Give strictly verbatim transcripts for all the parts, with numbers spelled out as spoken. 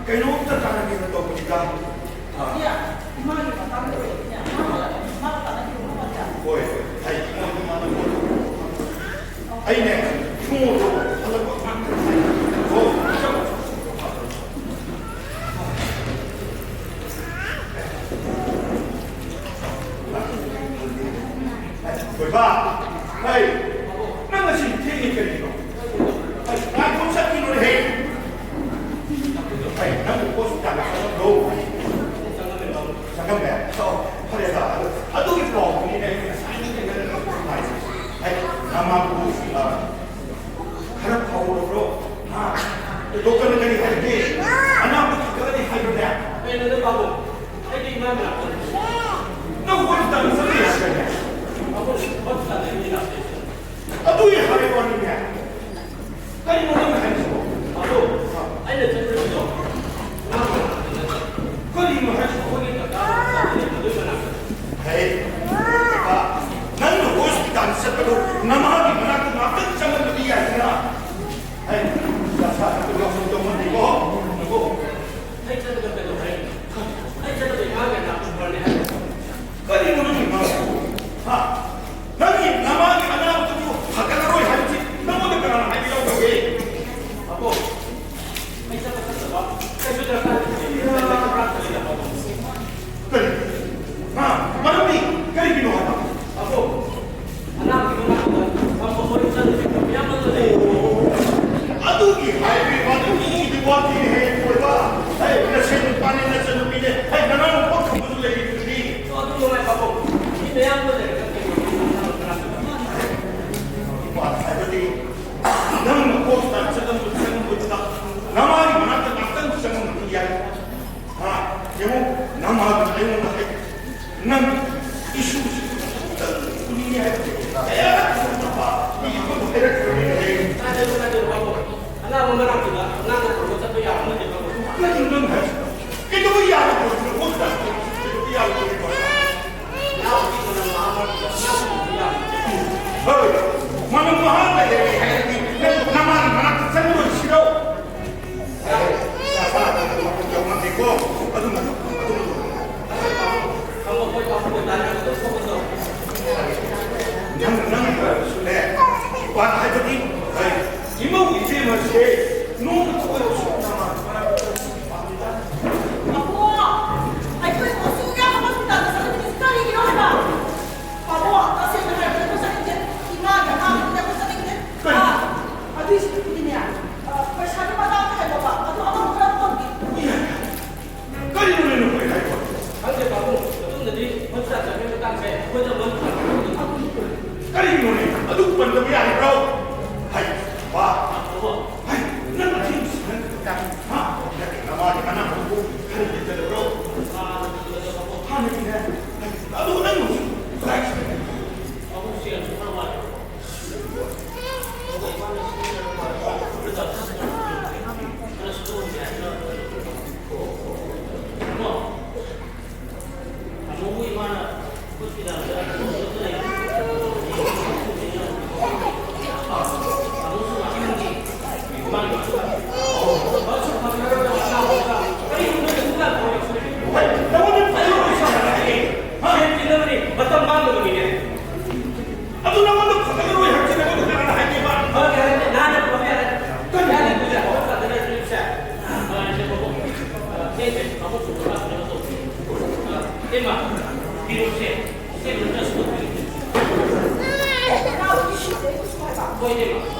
ꯀꯩꯅꯣꯝꯇ ꯇꯥꯟꯅꯒꯦꯅ ꯇꯧꯕꯅꯤꯗ꯫ ꯑꯥ꯫ ꯏꯃꯥꯒꯤ ꯃꯇꯥꯡꯗ ꯑꯣꯏꯔꯗꯤꯅꯦ, ꯃꯥ ꯍꯜꯂꯛꯑꯦ꯫ ꯃꯥꯒ ꯇꯥꯟꯅꯈꯤꯕ ꯃꯐꯝꯗ꯫ ꯍꯣꯏ, ꯍꯣꯏ꯫ ꯑꯩ ꯏꯃꯥꯒꯤ ꯃꯇꯥꯡꯗ ꯑꯣꯏꯔꯗꯤ꯫ ꯑꯩꯅꯦ, ꯏꯕꯨꯡꯉꯣꯗꯣ ꯍꯜꯂꯛꯄ ꯉꯥꯛꯇ ꯉꯥꯏꯔꯤ꯫ ꯍꯣ, ꯆꯠꯂꯣ꯫ ꯊꯣꯏꯕ, ꯍꯩ, ꯅꯪ ꯉꯁꯤ ꯊꯦꯡꯉꯤ ꯀꯔꯤꯒꯤꯅꯣ? ꯍꯩ, ꯉꯥꯏꯈꯣ, ꯆꯠꯈꯤꯅꯨꯅꯦꯍꯦ꯫ ꯍꯩ, ꯅꯪꯕꯨ ꯍꯣꯁꯄꯤꯇꯥꯜꯗ ꯆꯪꯉꯝꯂꯣ꯫ ꯆꯪꯉꯝꯃꯦ꯫ ꯑꯣ, ꯐꯔꯦ, ꯇꯥ, ꯑꯗꯨ, ꯑꯗꯨꯒꯤ ꯄꯥꯎꯗꯨꯅꯤꯅꯦ ꯑꯩꯅ ꯉꯁꯥꯏꯗꯒꯤ ꯉꯥꯏꯔꯤꯁꯦ꯫ ꯍꯩ, ꯅꯃꯥꯕꯨ, ꯑ, ꯈꯔ ꯐꯥꯎꯔꯕ꯭ꯔꯣ? ꯍꯥ? ꯗꯣꯛꯇꯔꯅ ꯀꯔꯤ ꯍꯥꯏꯔꯒꯦ? ꯑꯅꯥꯕ ꯐꯒꯠꯂꯅꯤ ꯍꯥꯏꯕ꯭ꯔꯅꯦ? ꯀꯩꯅꯣꯗ ꯄꯥꯕꯨꯡ? ꯑꯩꯗꯤ ꯏꯃꯥ ꯃꯅꯥꯛꯇ꯫ ꯅꯪ ꯍꯣꯁꯄꯤꯇꯥꯜꯗ ꯆꯠꯄ ꯌꯥꯗ꯭ꯔꯦꯅꯦ? ꯄꯥꯕꯨꯡ, ꯍꯣꯁꯄꯤꯇꯥꯜꯗ ꯃꯤ ꯂꯥꯛꯇꯦ꯫ ꯑꯗꯨꯒꯤ ꯍꯥꯏꯕ ꯋꯥꯅꯤꯅꯦ꯫ ꯀꯔꯤꯅꯣ ꯅꯪꯅ ꯍꯥꯏꯔꯤꯁꯤꯕꯣ? ꯄꯥꯕꯨꯡ, ꯑꯩꯅ ꯆꯠꯄꯗꯣ ꯏꯃꯥ ꯃꯅꯥꯛꯇ ꯅꯠꯇꯦ꯫ ꯀꯔꯤꯅꯣ ꯍꯥꯏꯁꯤꯕꯣ? ꯑꯩꯈꯣꯏꯒꯤ ꯀꯀꯥ ꯃꯅꯥꯛꯇ ꯂꯩꯕ, ꯑꯗꯨꯏ ꯃꯅꯥꯛꯇ꯫ ꯍꯦ, ꯀꯀꯥ, ꯅꯪꯅ ꯍꯣꯁꯄꯤꯇꯥꯜ ꯆꯠꯄꯗꯣ ꯅꯃꯥꯒꯤ ꯃꯅꯥꯛꯇ ꯉꯥꯛꯇꯪ ꯆꯪꯉꯝꯕꯗꯤ ꯌꯥꯏꯗꯅ? ꯍꯦ, ꯅꯁꯥ ꯅꯈꯨꯠ ꯌꯥꯎꯁꯪ ꯇꯧꯃꯟꯗꯦꯀꯣ, ꯅꯪꯕꯣ꯫ ꯑꯩ ꯆꯠꯂꯒ ꯀꯩꯗꯧ ꯍꯥꯏꯅꯣ? ꯑꯩ ꯆꯠꯂꯒ ꯏꯃꯥꯒꯤ ꯑꯅꯥꯕ ꯐꯔꯅꯤ ꯍꯥꯏꯔꯣ? ꯀꯔꯤꯅꯣ ꯅꯪꯒꯤ ꯉꯥꯡꯕꯗꯨꯕꯨ? ꯍꯥ? ꯅꯪꯒꯤ ꯅꯃꯥꯒꯤ ꯑꯅꯥꯕꯗꯨꯕꯨ ꯐꯒꯠꯂꯔꯣꯏ ꯍꯥꯏꯕꯁꯤ ꯅꯪꯉꯣꯟꯗ ꯀꯅꯥꯅ ꯍꯥꯏꯕ ꯌꯥꯎꯈ꯭ꯔꯒꯦ? ꯑꯕꯣ, ꯑꯩ ꯆꯠꯄ ꯆꯠꯇꯕ ꯀꯩꯁꯨ ꯗꯔꯀꯥꯔ ꯂꯩꯇꯦ꯫ ꯀꯔꯤ? ꯍꯥ? ꯃꯔꯝꯗꯤ ꯀꯔꯤꯒꯤꯅꯣ ꯍꯥꯏꯕ? ꯑꯕꯣ, ꯑꯅꯥꯕꯒꯤ ꯃꯅꯥꯛꯇ ꯐꯝꯕ ꯋꯥꯔꯤ ꯁꯥꯟꯅꯕ ꯃꯌꯥꯝ ꯑꯃ ꯂꯩ꯫ ꯑꯗꯨꯒꯤ ꯍꯥꯏꯕꯒꯤ ꯋꯥꯗꯨ ꯃꯤꯒꯤꯗꯤ ꯋꯥꯠꯇꯦꯅꯦꯍꯦ, ꯑꯣꯏꯕ꯫ ꯍꯦ, ꯅꯆꯟ ꯅꯨꯄꯥꯅꯦ, ꯅꯆꯟ ꯅꯨꯄꯤꯅꯦ꯫ ꯍꯦ, ꯅꯅꯥꯎ ꯅꯨꯄꯥ ꯈꯪꯕꯁꯨ ꯂꯩꯔꯤꯗꯨꯗꯤ꯫ ꯑꯗꯨ ꯑꯗꯨꯝ ꯅꯨꯡꯉꯥꯏ, ꯑꯕꯣ꯫ ꯃꯤ ꯃꯌꯥꯝ ꯑꯃ ꯂꯩꯔꯒ ꯀꯩꯅꯣ ꯅꯨꯄꯥ ꯍꯥꯏꯕꯗꯤ ꯅꯪꯅ ꯍꯣꯁꯄꯤꯇꯥꯜ ꯆꯠꯂꯝꯕ ꯆꯪꯉꯝꯕꯗꯨꯗ ꯅꯃꯥꯒꯤ ꯃꯅꯥꯛꯇ ꯉꯥꯛꯇꯪ ꯆꯪꯉꯝꯕꯗꯤ ꯌꯥꯏ꯫ ꯍꯥ? ꯌꯦꯡꯉꯨ, ꯅꯃꯥꯗꯨꯅ ꯑꯩꯉꯣꯟꯗ ꯍꯥꯏ, ꯅꯪ ꯏꯁꯨꯁꯤ ꯎꯅꯤꯡꯉꯦ ꯍꯥꯏꯕꯁꯦ ꯀꯌꯥꯔꯛ ꯅꯃꯥ ꯃꯤꯒꯤ ꯃꯐꯝꯗ ꯍꯥꯏꯔꯛꯈ꯭ꯔꯕꯅꯦ꯫ ꯀꯥꯏꯗꯅꯣ, ꯀꯥꯏꯗꯅꯣ, ꯕꯥꯕꯨ? ꯑꯅꯥꯕ ꯃꯅꯥꯛꯇꯨꯗ ꯑꯉꯥꯡꯅ ꯄꯨꯔꯒ ꯆꯠꯄ ꯌꯥꯕ ꯅꯠꯇꯦ, ꯕꯥꯕꯨ꯫ ꯀꯔꯤꯅꯣ ꯅꯪ ꯍꯥꯏꯁꯤꯕꯣ? ꯀꯩꯗꯧꯕ ꯌꯥꯔꯣꯏꯗꯣꯏꯅꯣ? ꯍꯣꯁꯄꯤꯇꯥꯜ ꯀꯩꯗꯧꯕ ꯌꯥꯔꯣꯏꯗꯣꯏꯅꯣ? ꯏꯅꯥꯎꯄꯤꯗꯨꯅ ꯃꯍꯥꯛ ꯍꯥ? ꯅꯠꯇꯦ, ꯅꯃꯥꯒꯤ ꯃꯅꯥ ꯃꯈꯣꯡ ꯈꯔ ꯌꯦꯡꯖꯜꯂꯨꯔꯣ꯫ ꯍꯥꯟꯅꯒꯤꯅꯦ꯫ ꯑꯗꯨ ꯅꯪ ꯍꯧꯖꯤꯛ ꯀꯗꯥꯏ ꯆꯠꯂꯤꯅꯣ? ꯃꯇꯝ ꯃꯥꯡꯅꯕꯅꯤꯅꯦ꯫ ꯑꯗꯨ ꯅꯉꯣꯟꯗ ꯐꯒꯠꯂꯔꯣꯏ ꯍꯥꯏꯕꯁꯤ ꯅꯉꯣꯟꯗ ꯀꯅꯥꯅ ꯍꯥꯏꯒꯦꯕ? ꯐꯒꯦ ꯍꯥꯏꯔꯗꯤ ꯅꯍꯥꯟꯅ ꯐꯕ ꯌꯥꯔꯦ꯫ ꯀꯔꯤ? ꯌꯥꯔꯦ, ꯀꯨꯏꯔꯦ꯫ ꯍꯧꯒꯠꯄ ꯉꯝꯗꯅ ꯂꯩꯕꯁꯦ꯫ ꯑ, ꯁꯦ, ꯃꯕꯨꯛ ꯁꯨꯝ ꯀꯩꯅꯣ ꯇꯧ꯫ ꯑ, ꯏꯃꯥ, ꯄꯤꯔꯨꯛꯁꯦ꯫ ꯁꯦ, ꯅꯪ ꯁꯨꯝ ꯄꯤꯔꯨꯛꯁꯦ꯫ ꯍꯣꯏ, ꯏꯃꯥ꯫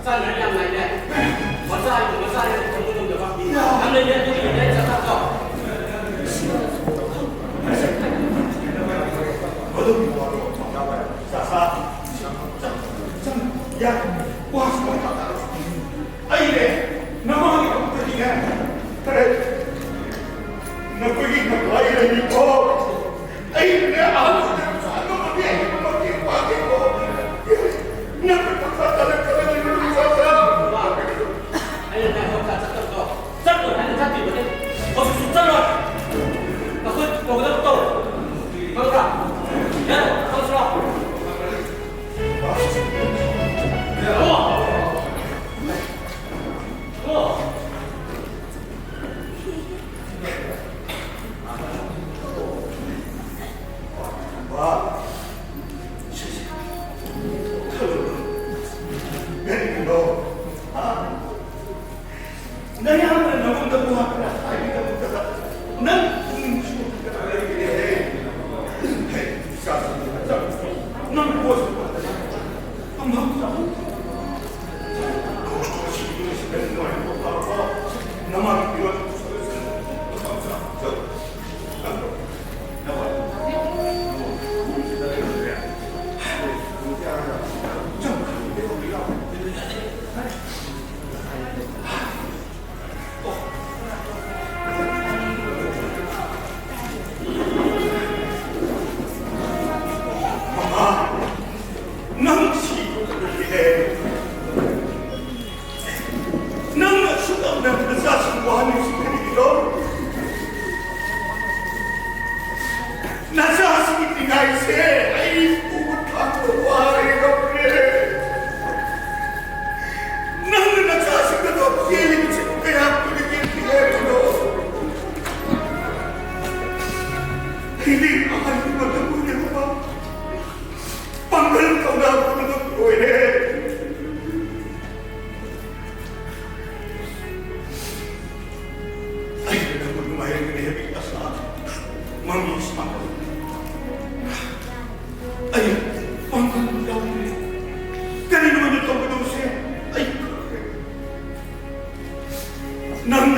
ꯌꯥꯝ ꯂꯩꯔꯦ꯫ ꯃꯆꯥ ꯍꯥꯏꯕꯨ ꯃꯆꯥ ꯍꯥꯏꯕꯨ ꯊꯝꯕ ꯉꯝꯗꯕ꯫ ꯌꯥꯝ ꯂꯩꯔꯦ, ꯑꯗꯨꯒꯤ ꯂꯩꯔꯦ, ꯆꯠꯊꯣꯛ꯫ ꯃꯗꯨꯒꯤ ꯋꯥꯗꯣ ꯆꯥ ꯆꯥ꯫ ꯆꯪ, ꯆꯪ, ꯌꯥꯔꯦ꯫ ꯋꯥꯁꯨ ꯋꯥ ꯇꯥ ꯇꯥ꯫ ꯑꯩꯅꯦ, ꯅꯃꯥꯒꯤꯗꯃꯛꯇꯗꯤꯅꯦ, ꯈꯔ ꯅꯈꯣꯏꯒꯤ ꯅꯄꯥꯒꯤ ꯂꯩꯔꯤꯕꯣ? ꯑꯩꯅꯦ, ꯑꯍꯜ ꯑꯣꯏꯔꯕꯁꯨ ꯑꯉꯝꯕꯗꯤ ꯑꯩꯒꯤ ꯃꯇꯦꯡ ꯄꯥꯡꯒꯦꯀꯣ꯫ ꯅꯈꯣꯏ ꯄꯪꯇꯥ ꯇꯥꯔꯛꯀꯅꯨ, ꯅꯈꯣꯏ ꯄꯪꯇꯥ ꯇꯥꯔꯛꯀꯅꯨ꯫ ꯑꯩꯅ ꯅꯈꯣꯏ ꯄꯪꯇꯥ ꯇꯥꯔꯛꯀꯅꯨ꯫ ꯆꯠꯂꯣꯏ ꯍꯥꯏꯅ ꯆꯠꯇ꯭ꯔꯤꯕꯅꯤ꯫ ꯍꯧꯖꯤꯛꯁꯨ ꯆꯠꯂꯣꯏ꯫ ꯅꯈꯣꯏ ꯀꯧꯒꯗꯕ ꯇꯧ꯫ ꯈꯪꯕ꯭ꯔꯥ? ꯌꯥꯔꯦ, ꯆꯠꯂꯁꯤꯔꯣ? ꯌꯥꯔꯦ꯫ ꯌꯥꯔꯦ꯫ ꯅꯌꯥꯝꯕꯅ ꯅꯉꯣꯟꯗ ꯋꯥ ꯈꯔ ꯍꯥꯏꯕꯤꯗꯕꯗ ꯅꯪ ꯄꯨꯛꯅꯤꯡ ꯁꯣꯛꯇꯅ ꯂꯩꯔꯦꯍꯦ꯫ ꯍꯦ, ꯏꯆꯥꯁꯤꯡ, ꯅꯪ ꯄꯣꯠꯁꯨ ꯄꯥꯗꯅ ꯇꯨꯝꯐꯝ ꯆꯥꯐꯝ ꯅꯃꯥꯒꯤ ꯄꯤꯔꯣ꯫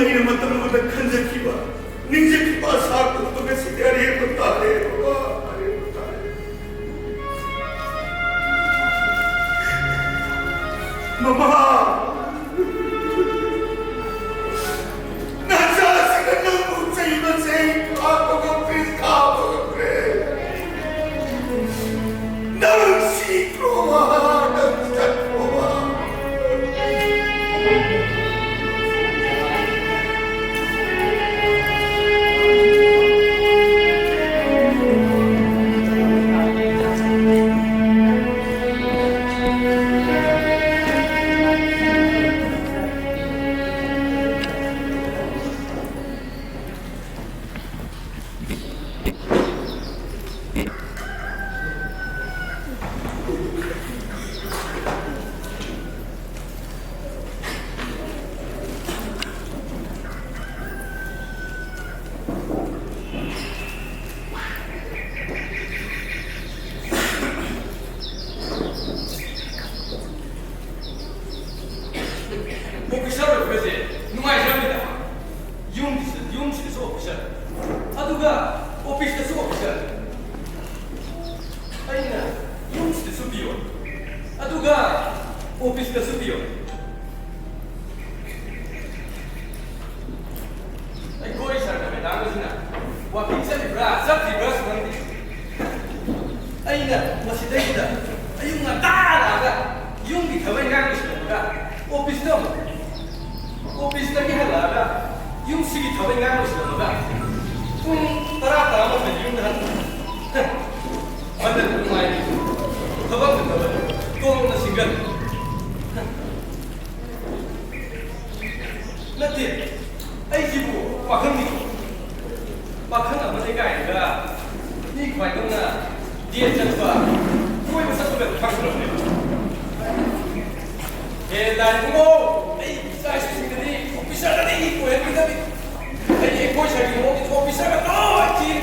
ꯑꯩꯅ ꯃꯇꯝ ꯑꯃꯗ ꯈꯟꯖꯈꯤꯕ, ꯅꯤꯡꯖꯈꯤꯕ ꯑꯁꯥ ꯄꯨꯝꯕ ꯉꯁꯤꯗꯤ ꯑꯔꯦꯝꯕ ꯇꯥꯔꯦ, ꯕꯕꯥ, ꯑꯔꯦꯝꯕ ꯇꯥꯔꯦ꯫ ꯃꯃꯥ, ꯅꯆꯥꯁꯤꯡꯅ ꯅꯪꯕꯨ ꯆꯩꯕꯁꯦ ꯑꯩ ꯈꯥꯡꯕ ꯉꯝꯗ꯭ꯔꯦ, ꯈꯥꯡꯕ ꯉꯝꯗ꯭ꯔꯦ꯫ ꯅꯪ ꯁꯤꯈ꯭ꯔꯣꯕ, ꯅꯪ ꯆꯠꯈ꯭ꯔꯣꯕ꯫ ꯑꯣꯐꯤꯁꯥꯔ ꯑꯣꯏꯕꯁꯦ ꯅꯨꯡꯉꯥꯏꯖꯔꯝꯃꯤꯗ꯫ ꯌꯨꯝꯁꯤꯗ, ꯌꯨꯝꯁꯤꯗꯁꯨ ꯑꯣꯐꯤꯁꯥꯔ, ꯑꯗꯨꯒ ꯑꯣꯐꯤꯁꯇꯁꯨ ꯑꯣꯐꯤꯁꯥꯔ꯫ ꯑꯩꯅ ꯌꯨꯝꯁꯤꯗꯁꯨ ꯄꯤꯌꯣꯟ, ꯑꯗꯨꯒ ꯑꯣꯐꯤꯁꯇꯁꯨ ꯄꯤꯌꯣꯟ꯫ ꯑꯩꯈꯣꯏ ꯁꯥꯔꯒ ꯃꯦꯗꯥꯝꯒꯁꯤꯅ ꯋꯥꯀꯤꯡ ꯆꯠꯂꯤꯕ꯭ꯔꯥ, ꯆꯠꯇ꯭ꯔꯤꯕ꯭ꯔꯥꯁꯨ ꯈꯪꯗꯦ꯫ ꯑꯩꯅ ꯃꯁꯤꯗꯩꯁꯤꯗ ꯑꯌꯨꯛ ꯉꯟꯇꯥ ꯂꯥꯛꯑꯒ ꯌꯨꯝꯒꯤ ꯊꯕꯛ ꯏꯪꯈꯥꯡ ꯂꯣꯏꯁꯤꯜꯂꯝꯃꯒ ꯑꯣꯐꯤꯁꯇ ꯑꯃꯨꯛ, ꯑꯣꯐꯤꯁꯇꯒꯤ ꯍꯜꯂꯛꯑꯒ ꯌꯨꯝꯁꯤꯒꯤ ꯊꯕꯛ ꯏꯪꯈꯥꯡ ꯂꯣꯏꯁꯤꯜꯂꯝꯃꯒ ꯄꯨꯡ ꯇꯔꯥ, ꯇꯔꯥꯃꯥꯊꯣꯏꯗ ꯌꯨꯝꯗ ꯍꯟꯕ꯫ ꯍꯟꯗꯛ ꯅꯨꯡꯉꯥꯏꯔꯤ꯫ ꯊꯕꯛꯅ ꯊꯕꯛ, ꯇꯣꯂꯣꯞꯅ ꯁꯤꯡꯒꯜ꯫ ꯅꯠꯇꯦ, ꯑꯩꯁꯤꯕꯨ ꯄꯥꯈꯪꯅꯤ꯫ ꯄꯥꯈꯪ ꯑꯃꯅꯤ ꯀꯥꯏꯅꯒ ꯃꯤ ꯈ꯭ꯋꯥꯏꯗꯧꯅ ꯗꯦꯠ ꯆꯠꯄ, ꯀꯣꯏꯕ ꯆꯠꯄꯒ ꯐꯪꯗ꯭ꯔꯕꯅꯦꯕ꯫ ꯍꯦ ꯂꯥꯏ ꯏꯕꯨꯡꯉꯣ, ꯑꯩ ꯏꯆꯥ ꯏꯁꯨꯁꯤꯡꯗꯗꯤ ꯑꯣꯐꯤꯁꯥꯔꯗꯗꯤ ꯑꯣꯏꯍꯟꯕꯤꯗꯕꯤ꯫ ꯑꯩ ꯑꯩꯈꯣꯏ ꯁꯥꯏꯒꯤ ꯃꯑꯣꯡꯗꯤ ꯑꯣꯐꯤꯁꯥꯔꯒ ꯂꯣꯏ ꯊꯤꯔꯦ꯫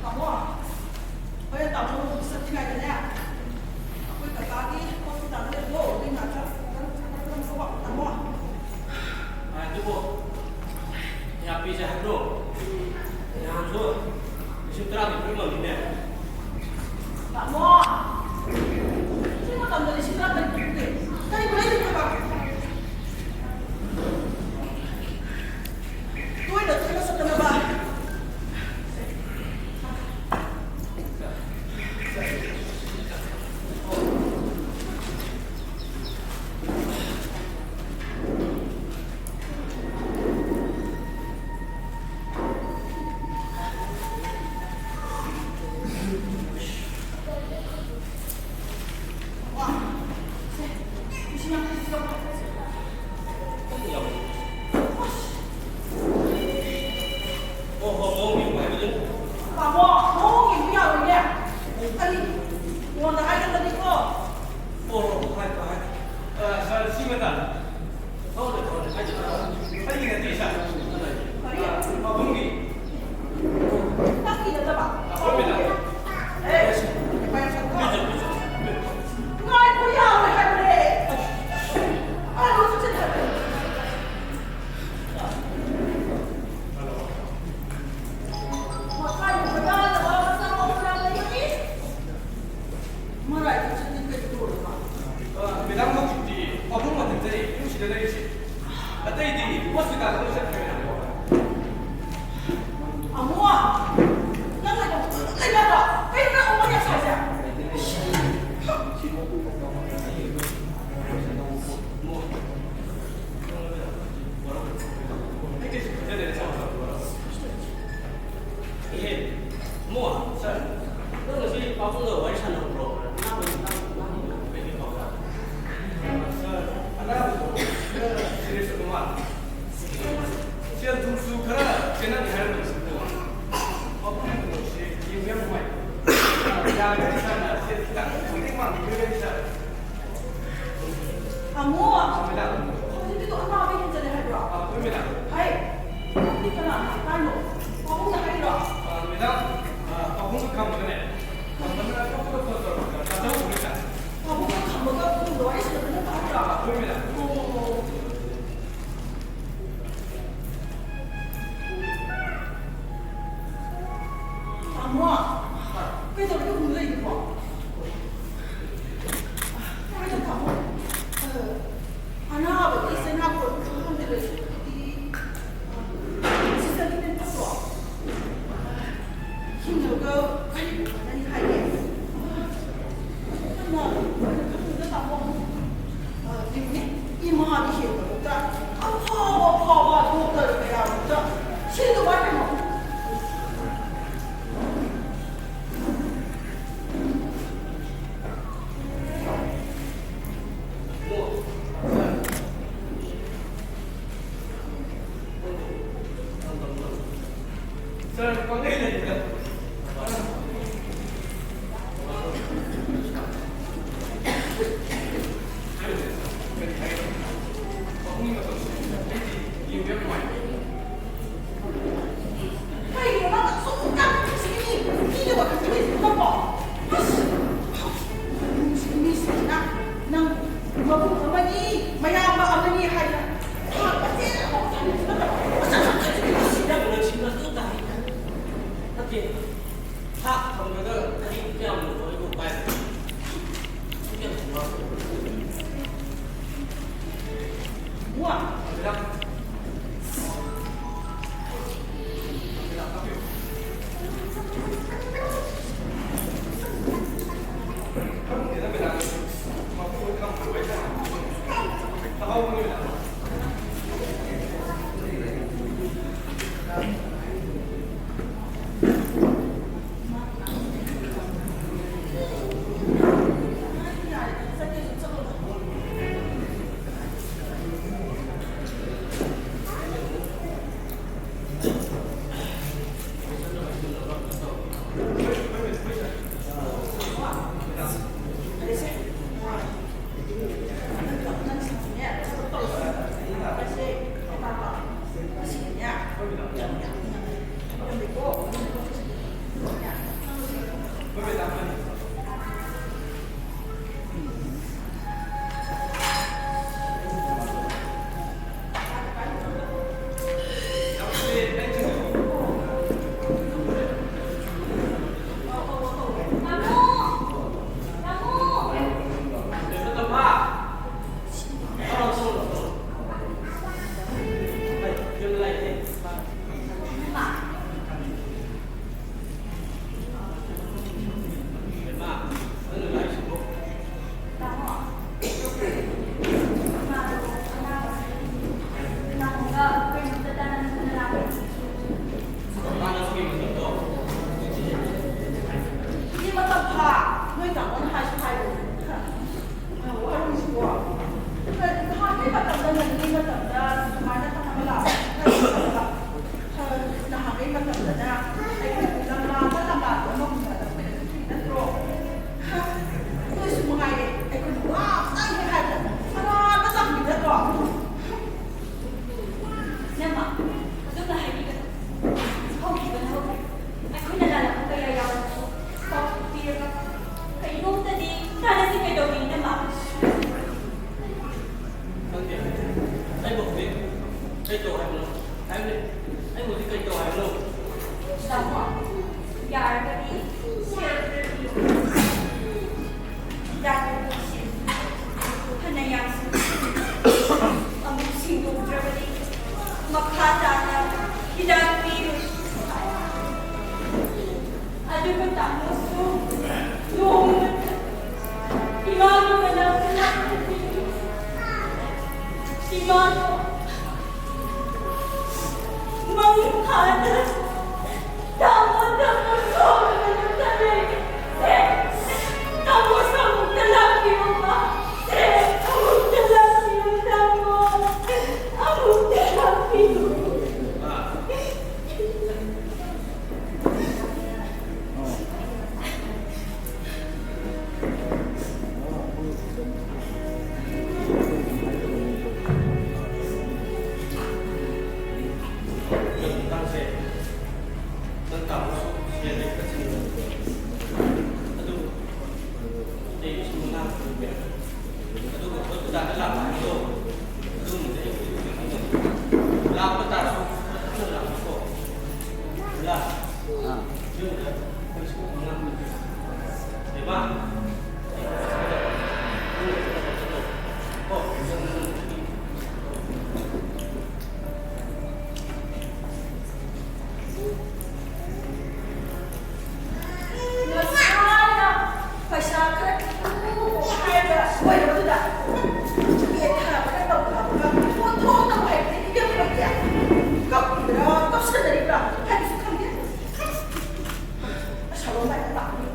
ꯇꯥꯃꯣ, ꯍꯣꯔꯦꯟ ꯇꯥꯃꯣ ꯑꯣꯐꯤꯁ ꯆꯠꯇ꯭ꯔꯤꯉꯩꯗꯅꯦ, ꯑꯩꯈꯣꯏ ꯀꯀꯥꯒꯤ ꯍꯣꯁꯄꯤꯇꯥꯜꯗ ꯂꯩꯕꯗꯣ ꯑꯗꯨꯏ ꯃꯅꯥꯛꯇ ꯈꯤꯇꯪ ꯆꯠꯂꯒ ꯇꯥꯃꯣ꯫ ꯑꯗꯨꯕꯨ ꯄꯩꯁꯥ ꯄꯤꯁꯦ ꯍꯥꯏꯕ꯭ꯔꯣ? ꯅꯍꯥꯟꯁꯨ ꯂꯤꯁꯤꯡ ꯇꯔꯥꯗꯤ ꯄꯤꯔꯝꯃꯕꯅꯤꯅꯦ꯫ ꯇꯥꯃꯣ! ꯁꯤ ꯃꯇꯝꯗ ꯂꯤꯁꯤꯡ ꯇꯔꯥ ꯇꯔꯦꯠ ꯄꯤꯕꯗꯤ ꯀꯔꯤꯕꯨ ꯂꯩꯗꯣꯏꯅꯣꯕ? ꯇꯣꯏꯅ ꯇꯣꯏꯅ ꯆꯠꯇꯅꯕ꯫ ꯇꯥꯃꯣ, ꯃꯑꯣꯡ ꯌꯦꯡꯕ ꯌꯥꯔꯣꯏꯅꯦ꯫ ꯑꯩ ꯃꯉꯣꯟꯗ ꯍꯥꯏꯒꯗꯕꯅꯤꯀꯣ꯫ ꯑꯣ, ꯍꯣ, ꯍꯥꯏ, ꯍꯥꯏ꯫ ꯑ, ꯁꯥꯔ, ꯁꯤ ꯃꯇꯥꯡꯗ꯫ ꯊꯣꯛꯑꯣꯅꯦ, ꯊꯣꯛꯑꯣꯅꯦ, ꯍꯥꯏꯖꯤꯜꯂꯣ꯫ ꯑꯩꯒꯤ ꯅꯠꯇꯦ, ꯁꯥꯔ꯫ ꯀꯔꯤ? ꯄꯥꯕꯨꯡꯒꯤ꯫ ꯅꯪꯒꯤ ꯅꯠꯇꯕ? ꯑꯩꯈꯣꯏ ꯃꯦꯗꯥꯝ꯫ ꯑꯦ, ꯄꯤꯖꯧ, ꯄꯤꯖꯧ, ꯄꯤꯖꯧ꯫ ꯉꯥꯏꯈꯣ, ꯌꯥꯔꯣꯏ ꯍꯥꯏꯕꯅꯦ꯫ ꯑꯥ, ꯍꯧꯖꯤꯛ ꯆꯠꯈ꯭ꯔꯒꯦ꯫ ꯑꯇꯩꯗꯤ ꯍꯣꯁꯄꯤꯇꯥꯜꯗ ꯂꯣꯏ ꯆꯠꯈ꯭ꯔꯦ꯫ ꯑꯃꯨ, ꯅꯪ ꯂꯩꯐꯝ ꯈꯪꯗꯅ ꯂꯩꯕ꯭ꯔꯥ? ꯀꯩꯅꯣ ꯅꯪ ꯑꯃꯨꯛ ꯌꯥꯝ ꯁꯥꯏꯁꯦ? ꯑꯩ ꯀꯩꯁꯨ ꯈꯟꯖꯗꯦ, ꯅꯁꯥ ꯃꯊꯟꯇ ꯋꯥꯔꯧ꯫ ꯏꯍꯦ, ꯏꯕꯨꯡꯉꯣ, ꯁꯥꯔ, ꯅꯪ ꯉꯁꯤ ꯄꯥꯕꯨꯡꯒ ꯋꯥꯔꯤ ꯁꯥꯟꯅꯍꯧꯕ꯭ꯔꯣ? ꯑꯅꯥꯕꯒꯤ ꯃꯇꯥꯡꯗ ꯃꯥꯒꯤ ꯀꯩꯀꯩ ꯄꯥꯎ ꯇꯥꯒꯦ? ꯁꯥꯔ, ꯑꯅꯥꯕꯗꯣ ꯈꯔ ꯁꯤꯔꯤꯌꯁ ꯑꯣꯏꯕ ꯃꯥꯜꯂꯦ꯫ ꯁꯦꯜ ꯊꯨꯝꯁꯨ ꯈꯔ ꯆꯦꯟꯅꯗꯦ ꯍꯥꯏꯔꯝꯕꯅꯤ, ꯁꯥꯔ꯫ ꯄꯥꯕꯨꯡꯒꯤ ꯀꯩꯅꯣꯁꯤ ꯌꯦꯡꯕ ꯌꯥꯝ ꯅꯨꯡꯉꯥꯏ꯫ ꯌꯥꯔꯒꯗꯤ ꯁꯥꯔꯅ ꯁꯦꯜ ꯈꯤꯇꯪ ꯃꯇꯦꯡ ꯄꯥꯡꯕꯤꯕ ꯑꯣꯏꯔꯗꯤ, ꯁꯥꯔ꯫ ꯇꯥꯃꯣ! ꯃꯦꯗꯥꯝ꯫ ꯍꯧꯖꯤꯛꯀꯤꯗꯣ ꯑꯅꯥꯕ ꯍꯦꯟꯖꯜꯂꯦ ꯍꯥꯏꯕ꯭ꯔꯣ? ꯑꯥ, ꯍꯣꯏ, ꯃꯦꯗꯥꯝ꯫ ꯍꯩ! ꯅꯪꯗꯤ ꯀꯅꯥꯅ ꯍꯥꯏꯔꯤꯅꯣ? ꯄꯥꯕꯨꯡꯅ ꯍꯥꯏꯔꯤꯔꯣ? ꯑꯥ, ꯃꯦꯗꯥꯝ, ꯑꯥ, ꯄꯥꯕꯨꯡꯒ ꯈꯝꯕꯒꯅꯦ꯫ ꯈꯝꯕꯅ ꯑꯇꯣꯞꯄꯗ ꯐꯣꯟ ꯇꯧꯔꯛꯄꯗ ꯇꯥꯖꯍꯧꯕ, ꯃꯦꯗꯥꯝ꯫ ꯄꯥꯕꯨꯡꯒ ꯈꯝꯕꯒ ꯐꯣꯟꯗ ꯋꯥꯔꯤ ꯁꯥꯟꯅꯕ ꯅꯪ ꯇꯥꯍꯧꯗ꯭ꯔꯣ? ꯑꯥ, ꯍꯣꯏ, ꯃꯦꯗꯥꯝ꯫ ꯑꯣ꯫ ꯇꯥꯃꯣ! ꯀꯩꯗꯧꯔꯒꯦ ꯍꯨꯝ ꯂꯩꯗꯨꯕꯣ? ꯀꯃꯥꯏꯅ ꯇꯧ, ꯇꯥꯃꯣ? ꯑ, ꯑꯅꯥꯕꯒꯤ ꯆꯩꯅꯥ ꯀꯣꯟ ꯈꯪꯍꯟꯗ ꯂꯩꯁꯤꯕꯨꯗꯤ, ꯑ, ꯁꯤꯁꯇꯔꯒꯤ ꯃꯦꯟ ꯐꯠꯇ꯭ꯔꯣ? ꯍꯤꯡꯉꯒ ꯀꯔꯤ ꯀꯥꯟꯅꯅꯤ ꯍꯥꯏꯒꯦ? ꯅꯪꯅ ꯂꯣꯏꯅ ꯈꯪꯗꯅ, ꯇꯥꯃꯣ꯫ ꯑ, ꯌꯦꯡꯉꯨꯅꯦ, ꯏꯃꯥꯗꯤ ꯍꯦꯟꯕꯃꯛꯇ, ꯑꯐꯥꯎ ꯑꯐꯥꯎꯕ ꯗꯣꯛꯇꯔ ꯀꯌꯥꯃꯛꯇ ꯁꯤꯗ ꯋꯥꯏꯔꯝꯃꯣ꯫ ꯁꯥꯔ, ꯄꯪꯂꯩ ꯂꯩꯗ꯫ ꯀꯩꯒꯤꯅꯣ ꯅꯪ ꯑꯁꯨꯛ ꯌꯥꯝ ꯅꯨꯡꯁꯤꯔꯤ? ꯃꯤꯒꯤ ꯋꯥꯈꯜ ꯈꯜꯂꯤꯁꯤꯕꯣ ꯅꯪꯕꯣ? ꯑꯁ! ꯅꯨꯡꯁꯤꯕꯤ ꯃꯤꯁꯤꯡꯁꯤꯅ ꯅꯪ ꯃꯕꯨꯡ ꯑꯃꯅꯤ, ꯃꯌꯥꯝꯕ ꯑꯃꯅꯤ ꯍꯥꯏꯗꯅ ꯊꯥꯛ ꯃꯆꯦꯠ ꯑꯃ ꯈꯟꯕꯁꯨ ꯅꯠꯇꯕ, ꯃꯁꯛ ꯈꯪꯗꯕꯤ ꯃꯤꯁꯤꯡꯁꯤꯅ ꯅꯨꯡꯁꯤꯕ ꯑꯗꯨ ꯇꯥꯏ꯫ ꯏꯆꯦ ꯃꯇꯝ ꯐꯥ, ꯅꯣꯏ ꯇꯥꯃꯣꯅ ꯍꯥꯏꯁꯨ ꯍꯥꯏꯕꯅꯤ꯫ ꯋꯥꯔꯨꯁꯤꯀꯣ꯫ ꯅꯍꯥꯟꯒꯤ ꯃꯇꯝꯗ, ꯅꯪꯒꯤ ꯃꯇꯝꯗ ꯁꯨꯃꯥꯏꯅ ꯈꯪꯅꯕ ꯂꯥꯛꯄ ꯅꯍꯥꯟꯒꯤ ꯃꯇꯝꯗꯅ ꯑꯩꯈꯣꯏ ꯂꯝꯂꯥꯗ ꯂꯝꯂꯥꯗ ꯑꯃ ꯍꯨꯟꯅꯗꯕ ꯅꯠꯇ꯭ꯔꯣ? ꯅꯣꯏꯁꯨ ꯃꯉꯥꯏꯔꯦ, ꯑꯩꯈꯣꯏꯅ ꯋꯥ ꯑꯃꯇꯪ ꯍꯦꯛ ꯍꯥꯏꯕꯗ ꯃꯔꯥ ꯑꯃ ꯇꯝꯕꯤ ꯅꯠꯇ꯭ꯔꯣ? ꯏꯅꯝꯃ, ꯑꯗꯨꯝꯅ ꯍꯥꯏꯕꯤꯒꯅꯨ꯫ ꯍꯧꯈꯤꯕꯅ ꯍꯧꯈ꯭ꯔꯦ꯫ ꯑꯩꯈꯣꯏꯅ ꯂꯥꯜꯂꯛꯄ ꯀꯌꯥ ꯌꯥꯎꯔꯕꯁꯨ ꯄꯥꯎ ꯄꯤꯔꯒ ꯀꯔꯤꯅꯣꯝꯇꯗꯤ ꯇꯥꯟꯅꯁꯤ ꯀꯩꯗꯧꯔꯤ, ꯏꯅꯝꯃ? ꯈꯪꯗꯦ꯫ ꯑꯩꯕꯨ ꯍꯧꯖꯤꯛ ꯀꯩ ꯇꯧ ꯍꯥꯏꯕꯅꯣ? ꯍꯥꯏꯕꯅꯦ꯫ ꯑꯩꯕꯨ ꯍꯧꯖꯤꯛ ꯀꯩ ꯇꯧ ꯍꯥꯏꯕꯅꯣ? ꯇꯥꯃꯣ, ꯌꯥꯔꯒꯗꯤ ꯁꯦꯜ ꯈꯔ ꯄꯤꯌꯨ꯫ ꯍꯤꯗꯥꯛ ꯂꯩꯕꯒꯤ ꯁꯦꯜ ꯐꯅ ꯌꯥꯝꯁꯨ ꯑꯃꯨꯛ ꯃꯈꯥ ꯇꯥꯅ ꯍꯤꯗꯥꯛ ꯄꯤꯔꯨ꯫ ꯑꯗꯨꯒ ꯇꯥꯃꯣꯁꯨ ꯅꯣꯡꯃꯇ ꯏꯃꯥꯒꯤ ꯃꯅꯥꯛꯇ ꯂꯥꯛꯄꯤꯌꯨ꯫ ꯏꯃꯥꯗꯣ ꯃꯪ ꯐꯥꯗ ꯇꯥꯃꯣ, ꯇꯥꯃꯣ ꯁꯣꯛꯂꯕ ꯃꯇꯝ ꯂꯩꯔꯦ꯫ ꯁꯦ, ꯇꯥꯃꯣꯁꯨ ꯑꯃꯨꯛꯇ ꯂꯥꯛꯄꯤꯌꯨꯕ꯫ ꯁꯦ, ꯑꯃꯨꯛꯇ ꯂꯥꯛꯄꯤꯌꯨ, ꯇꯥꯃꯣ꯫ ꯑꯃꯨꯛꯇ ꯂꯥꯛꯄꯤꯌꯨ꯫ ꯉꯁꯥꯏꯅ ꯄꯩꯁꯥ ꯈꯔ ꯄꯤꯌꯨ ꯍꯥꯏꯔꯒ ꯂꯣꯏꯔꯕꯗꯨꯗ ꯄꯦꯠ ꯊꯥꯕꯒ ꯇꯧꯊꯕꯒ ꯑꯣꯟꯊꯣꯛꯅꯕ ꯍꯩꯇꯦ꯫ ꯏꯕꯦꯝꯃ ꯅꯪꯗꯤ ꯀꯞꯄꯤꯕ꯭ꯔꯥ ꯀꯞꯁꯟꯅꯔꯤꯕ꯭ꯔꯥ ꯍꯥꯏꯕꯁꯨ ꯈꯪꯗꯦ꯫ ꯑꯁꯥꯂꯣꯝ ꯂꯥꯏꯔꯤꯛ ꯇꯥꯛꯄꯤ꯫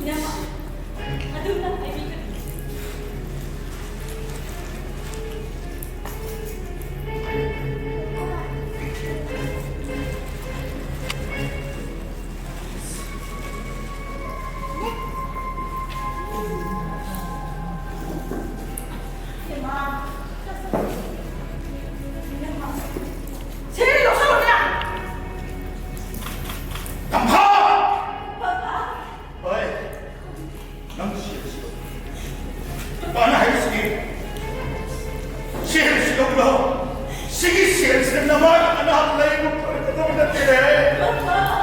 ꯏꯅꯝꯃ, ꯑꯗꯨꯝꯅ ꯍꯥꯏꯕꯤꯒꯅꯨ꯫ ꯇꯝꯐꯥ! ꯍꯣꯏ꯫ ꯅꯪ ꯁꯦꯜꯁꯤ ꯂꯧ꯫ ꯅꯨꯄꯥꯅ ꯍꯥꯏꯔꯤꯁꯤꯗꯤ ꯁꯦꯜꯁꯤ ꯂꯧꯕꯤꯔꯣ꯫ ꯁꯤꯒꯤ ꯁꯦꯜꯁꯤꯅ ꯅꯃꯥꯒꯤ ꯑꯅꯥꯕ ꯂꯥꯌꯦꯡꯕ ꯐꯔꯛꯀꯗꯕ ꯅꯠꯇꯦꯅꯦ꯫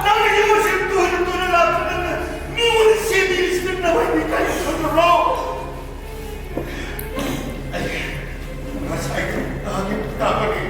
ꯅꯪꯅ ꯌꯨꯝ ꯑꯁꯤ ꯇꯣꯏꯅ ꯇꯣꯏꯅ ꯂꯥꯛꯇꯨꯅ ꯃꯤꯉꯣꯟꯗ ꯁꯦꯜ ꯅꯤꯔꯤꯁꯤꯅ ꯅꯃꯥꯏ ꯃꯤꯠ ꯀꯥꯏꯅ ꯈꯪꯗꯕ꯭ꯔꯣ? ꯑꯩ ꯉꯁꯥꯏ ꯅꯍꯥꯟꯒꯤ ꯇꯥꯕꯒꯤ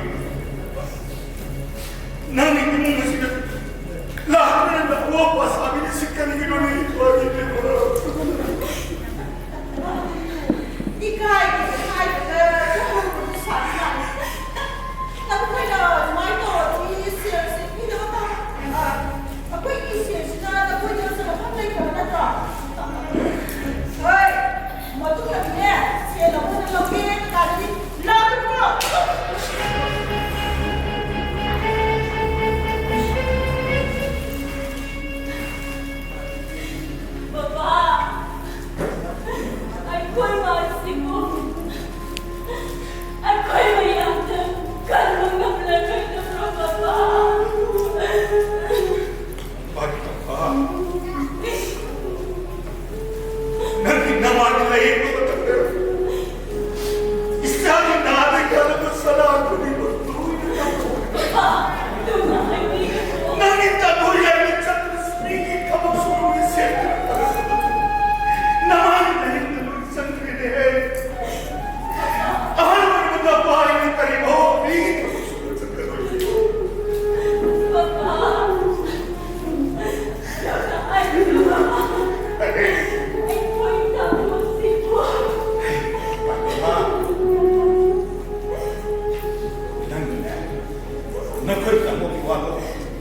ꯑꯩꯈꯣꯏ ꯇꯥꯃꯣꯒꯤ ꯋꯥꯗꯣ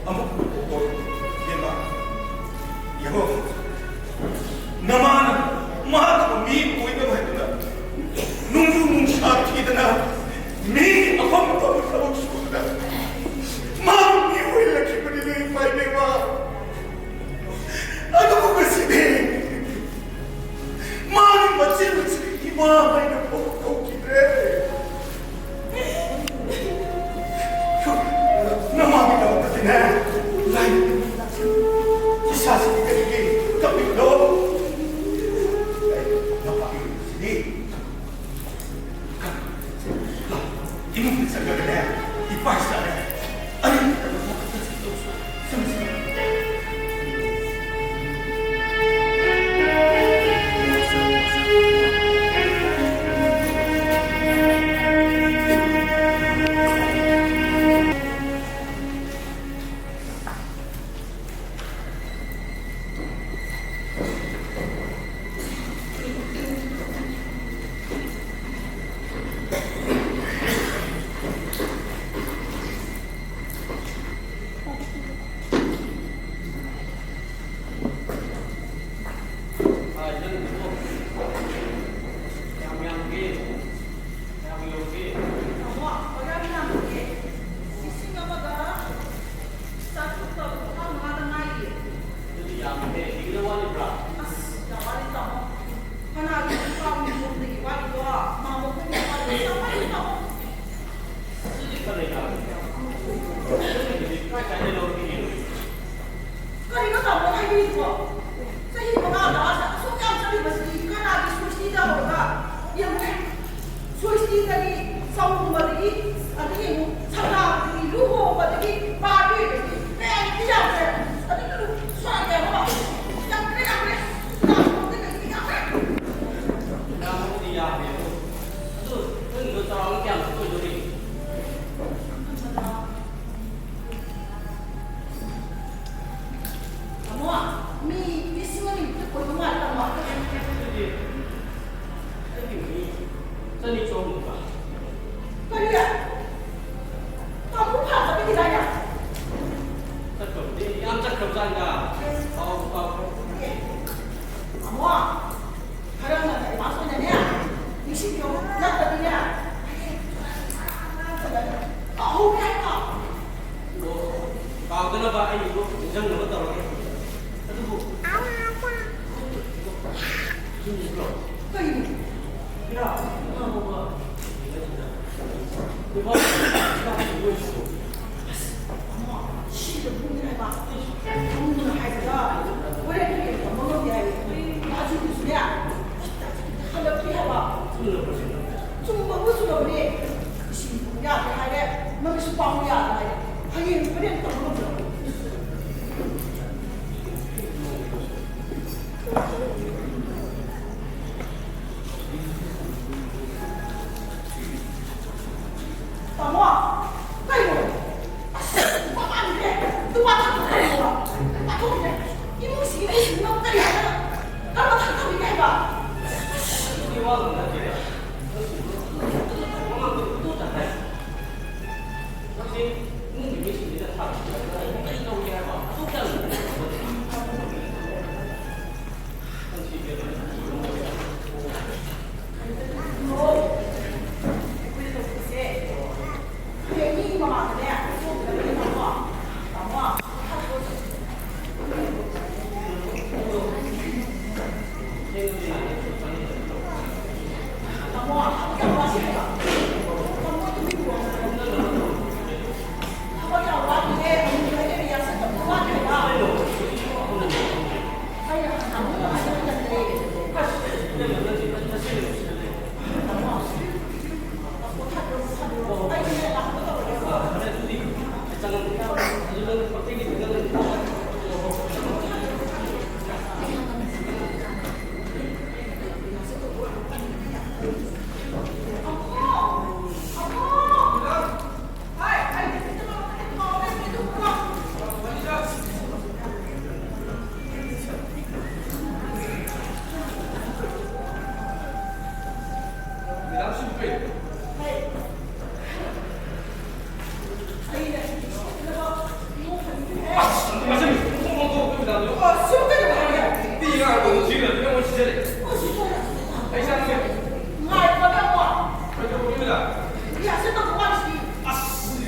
ꯑꯃꯨꯛ ꯇꯣꯛꯑꯣ, ꯏꯕꯦꯝꯃ꯫ ꯌꯦꯡꯉꯣ, ꯅꯃꯥꯅ ꯃꯍꯥꯛꯄꯨ ꯃꯤ ꯑꯣꯏꯅꯕ ꯍꯥꯏꯗꯨꯅ ꯅꯨꯡꯖꯨ ꯅꯨꯡꯁꯥ ꯊꯤꯗꯅ ꯃꯤ ꯑꯐꯪ ꯑꯐꯪꯕ ꯊꯕꯛ ꯁꯨꯗꯅ ꯃꯥꯕꯨ ꯃꯤ ꯑꯣꯏꯍꯜꯂꯛꯈꯤꯕꯅꯤꯅꯦ, ꯏꯃꯥ ꯏꯕꯦꯝꯃ꯫ ꯑꯗꯨꯕꯨ ꯉꯁꯤꯗꯤ ꯃꯥꯒꯤ ꯃꯆꯦ ꯃꯆꯦ ꯏꯃꯥ ꯍꯥꯏꯅ ꯐꯥꯎ ꯀꯧꯈꯤꯗ꯭ꯔꯦ꯫ ꯅꯃꯥꯒꯤꯗꯃꯛꯇꯗꯤꯅꯦ, ꯂꯥꯏ ꯏꯁꯥꯁꯤꯗꯤ ꯀꯔꯤꯒꯤ ꯀꯞꯄꯤꯕꯅꯣ? ꯅꯄꯥꯒꯤ ꯁꯤꯗꯤ ꯏꯃꯨꯡꯗ ꯆꯪꯂꯒꯅꯦ, ꯏꯄꯥ ꯏꯆꯥꯅꯦ, ꯑꯩ ꯀꯔꯤꯅꯣ ꯇꯥꯃꯣꯅ ꯍꯥꯏꯕꯤꯔꯤꯗꯨꯕꯣ? ꯆꯍꯤ ꯃꯉꯥꯗ ꯑꯁꯨꯛ ꯌꯥꯝ ꯆꯠꯂꯤꯕꯁꯤꯗꯤ ꯀꯅꯥꯒꯤ ꯁꯨꯏꯁꯇꯤꯗ ꯍꯧꯔꯒ ꯌꯦꯡꯉꯨꯅꯦ꯫ ꯁꯨꯏꯁꯇꯤꯗꯒꯤ, ꯆꯥꯎꯝꯕꯗꯒꯤ, ꯑꯗꯒꯤ ꯑꯃꯨꯛ ꯁꯪꯒꯥꯕꯗꯒꯤ, ꯂꯨꯍꯣꯡꯕꯗꯒꯤ, ꯄꯥꯔꯇꯤꯗꯒꯤ ꯀꯌꯥꯗꯤ ꯌꯥꯝꯈ꯭ꯔꯦ꯫ ꯑꯗꯨꯅ ꯁ꯭ꯋꯥꯏꯗ ꯍꯣ, ꯌꯥꯝꯈ꯭ꯔꯦ, ꯌꯥꯝꯈ꯭ꯔꯦ꯫ ꯌꯥꯝꯈ꯭ꯔꯦ꯫ ꯌꯥꯝꯈ꯭ꯔꯦ꯫ ꯑꯗꯨ ꯅꯪꯒꯤꯗꯣ ꯆꯥꯎꯔꯥꯛꯅ ꯀꯌꯥꯃꯨꯛ ꯑꯣꯏꯗꯣꯔꯤ? ꯇꯥꯃꯣ, ꯃꯤ ꯂꯤꯁꯤꯡ ꯑꯅꯤꯃꯨꯛꯇꯤ ꯑꯣꯏꯗꯧ ꯃꯥꯜꯂꯦ꯫ ꯇꯥꯃꯣ, ꯈꯔ ꯉꯟꯅ advance ꯑꯣꯏꯅꯅꯦ, ꯅꯤꯡꯁꯤꯡꯕꯤꯌꯣ꯫ ꯅꯠꯇ꯭ꯔꯗꯤꯅꯦ, ꯀꯥꯎꯍꯧꯒꯦ ꯍꯥꯏꯕ꯫ ꯑꯣ, ꯀꯥꯎꯗꯅꯕ ꯑꯩ ꯅꯤꯡꯁꯤꯡꯅꯕ ꯇꯧꯔꯒꯦ꯫ ꯑꯗꯨꯕꯨ, ꯀꯩꯅꯣ? ꯁꯤꯗ ꯄꯨꯡ ꯍꯥꯏꯕ꯫ ꯄꯨꯡ ꯍꯥꯏꯕꯗ ꯍꯣꯔꯦꯟ ꯍꯌꯦꯡ ꯇꯝꯕ ꯉꯝꯗꯦ ꯍꯥꯏꯌꯦ꯫ ꯃꯥꯁꯨ ꯍꯧꯖꯤꯛꯅꯦ ꯍꯜꯂꯛꯇ꯭ꯔꯤ ꯍꯥꯏꯕ꯫ ꯆꯨꯝꯕꯕꯨ ꯆꯨꯝꯃꯕꯅꯦ꯫ ꯏꯁꯤꯡ ꯄꯨꯡ ꯌꯥꯗ꯭ꯔꯦ ꯍꯥꯏꯔꯦ꯫ ꯃꯃꯤꯠꯁꯨ ꯄꯥꯡꯕ ꯌꯥꯗ꯭ꯔꯦ ꯍꯥꯏꯔꯦ꯫ ꯍꯌꯦꯡ ꯍꯣꯔꯦꯟ ꯇꯝꯕ ꯉꯝꯗ꯭ꯔꯕ꯫ ꯇꯥꯃꯣ, ꯀꯩꯅꯣ? ꯑꯁ, ꯃꯃꯥꯡꯁꯦ ꯅꯨꯄꯥ ꯊꯥꯗꯣꯛꯈ꯭ꯔꯦꯕ꯫ ꯅꯨꯄꯥ ꯊꯣꯛꯈ꯭ꯔꯦ꯫ ꯏꯃꯨꯡꯁꯤꯒꯤ ꯃꯤꯁꯤꯡꯅ ꯀꯔꯤ ꯍꯥꯏꯅ ꯀꯔꯝꯕ ꯊꯥꯛ ꯇꯧꯔꯤꯒꯦ ꯍꯥꯏꯕ?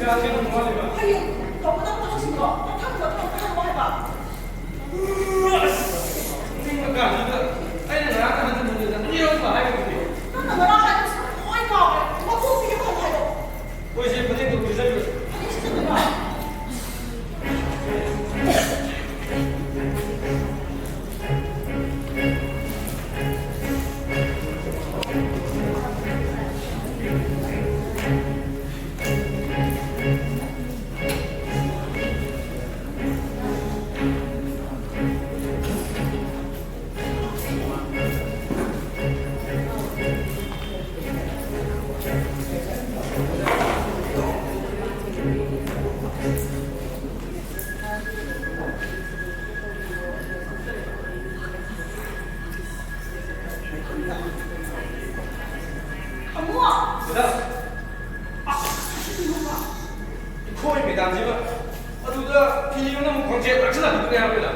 ꯍꯌꯦꯡ ꯇꯧꯒꯗꯕ ꯊꯕꯛꯁꯤꯡꯗꯣ ꯃꯊꯪ ꯃꯊꯪ ꯍꯥꯏꯔꯛꯑꯣ ꯍꯥꯏꯕ꯫ ꯑꯁ! ꯆꯤꯡ ꯃꯈꯥꯁꯤꯗ ꯑꯩꯅ ꯉꯔꯥꯡ ꯍꯟꯖꯤꯟ ꯍꯟꯖꯤꯟ ꯑꯅꯤꯔꯛ ꯍꯥꯏꯈ꯭ꯔꯕꯅꯤ꯫ ꯅꯪꯅ ꯉꯔꯥꯡ ꯍꯥꯏꯕꯁꯨ ꯂꯣꯏ ꯀꯥꯎꯈ꯭ꯔꯦ꯫ ꯃꯀꯣꯛꯇꯒꯤ ꯑꯃꯨꯛ ꯍꯥꯏꯔꯛꯑꯣ꯫ ꯍꯣꯏ, ꯁꯦ, ꯐꯅꯦꯛꯇꯣ ꯄꯤꯖꯕꯤꯔꯣ꯫ ꯐꯅꯦꯛ ꯁꯦꯠꯆꯟꯗꯣꯏꯔꯣ? ꯑꯃꯨ! ꯃꯦꯗꯥꯝ! ꯑꯁ! ꯑꯩꯈꯣꯏ ꯃꯦꯗꯥꯝꯁꯤꯃ ꯑꯗꯨꯗ ꯐꯤ ꯑꯃꯅ ꯑꯃꯨꯛ ꯈꯣꯡꯖꯦꯜ ꯂꯥꯛꯁꯤꯜꯂꯛꯄꯗꯨꯅꯦ ꯍꯥꯏꯕ ꯃꯦꯗꯥꯝ꯫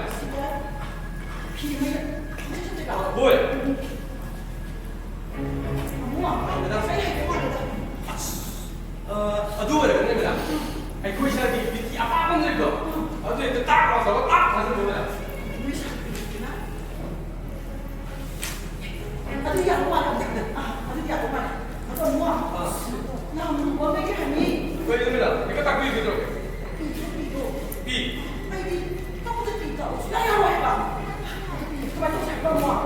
ꯐꯤ ꯑꯃꯅ ꯈꯣꯡꯖꯦꯜ ꯆꯠꯇꯣꯏꯕ? ꯍꯣꯏ꯫ ꯑꯃꯨ! ꯃꯦꯗꯥꯝ! ꯑꯩ ꯍꯩꯇꯕ ꯃꯥꯜꯂꯦꯗ꯫ ꯑꯁ! ꯑ, ꯑꯗꯨ ꯑꯣꯏꯔꯒꯅꯦ ꯃꯦꯗꯥꯝ, ꯑꯩꯈꯣꯏ ꯁꯥꯔꯒꯤ ꯕꯤꯇꯤ ꯑꯄꯥꯕ ꯑꯃ ꯂꯩꯕꯗꯣ, ꯑꯗꯨ ꯍꯦꯛꯇ ꯇꯥꯛ ꯂꯥꯎ ꯇꯧꯔꯒ ꯇꯥꯛ ꯊꯥꯖꯤꯟꯕ ꯃꯦꯗꯥꯝ꯫ ꯅꯣꯏ ꯁꯥꯔꯒꯤ ꯕꯤꯇꯤꯅ? ꯑꯗꯨ ꯌꯥꯕ ꯃꯥꯜꯂꯦ꯫ ꯑ, ꯑꯗꯨ ꯌꯥꯕ ꯃꯥꯜꯂꯦ꯫ ꯑꯗꯣ ꯑꯃꯨꯛ ꯑ꯫ ꯅꯍꯥꯟ ꯂꯨꯍꯣꯡꯕ ꯑꯃꯒꯤ ꯍꯥꯏꯅꯤ꯫ ꯀꯩꯅꯣ ꯃꯦꯗꯥꯝ, ꯍꯦꯛꯇ ꯇꯥꯛꯄꯤꯌꯨ ꯀꯩꯗꯧꯔꯒꯦ? ꯄꯤꯗ꯭ꯔꯣ, ꯄꯤꯗ꯭ꯔꯣ? ꯄꯤ꯫ ꯑꯩꯗꯤ ꯅꯉꯣꯟꯗ ꯄꯤ ꯇꯧ ꯁꯨꯡꯌꯥ ꯌꯥꯔꯣꯏ ꯍꯥꯏꯕ꯫ ꯑꯗꯨ ꯄꯤ ꯀꯃꯥꯏꯅ ꯇꯧꯁꯦ ꯍꯥꯏꯕ ꯑꯃꯨꯛ?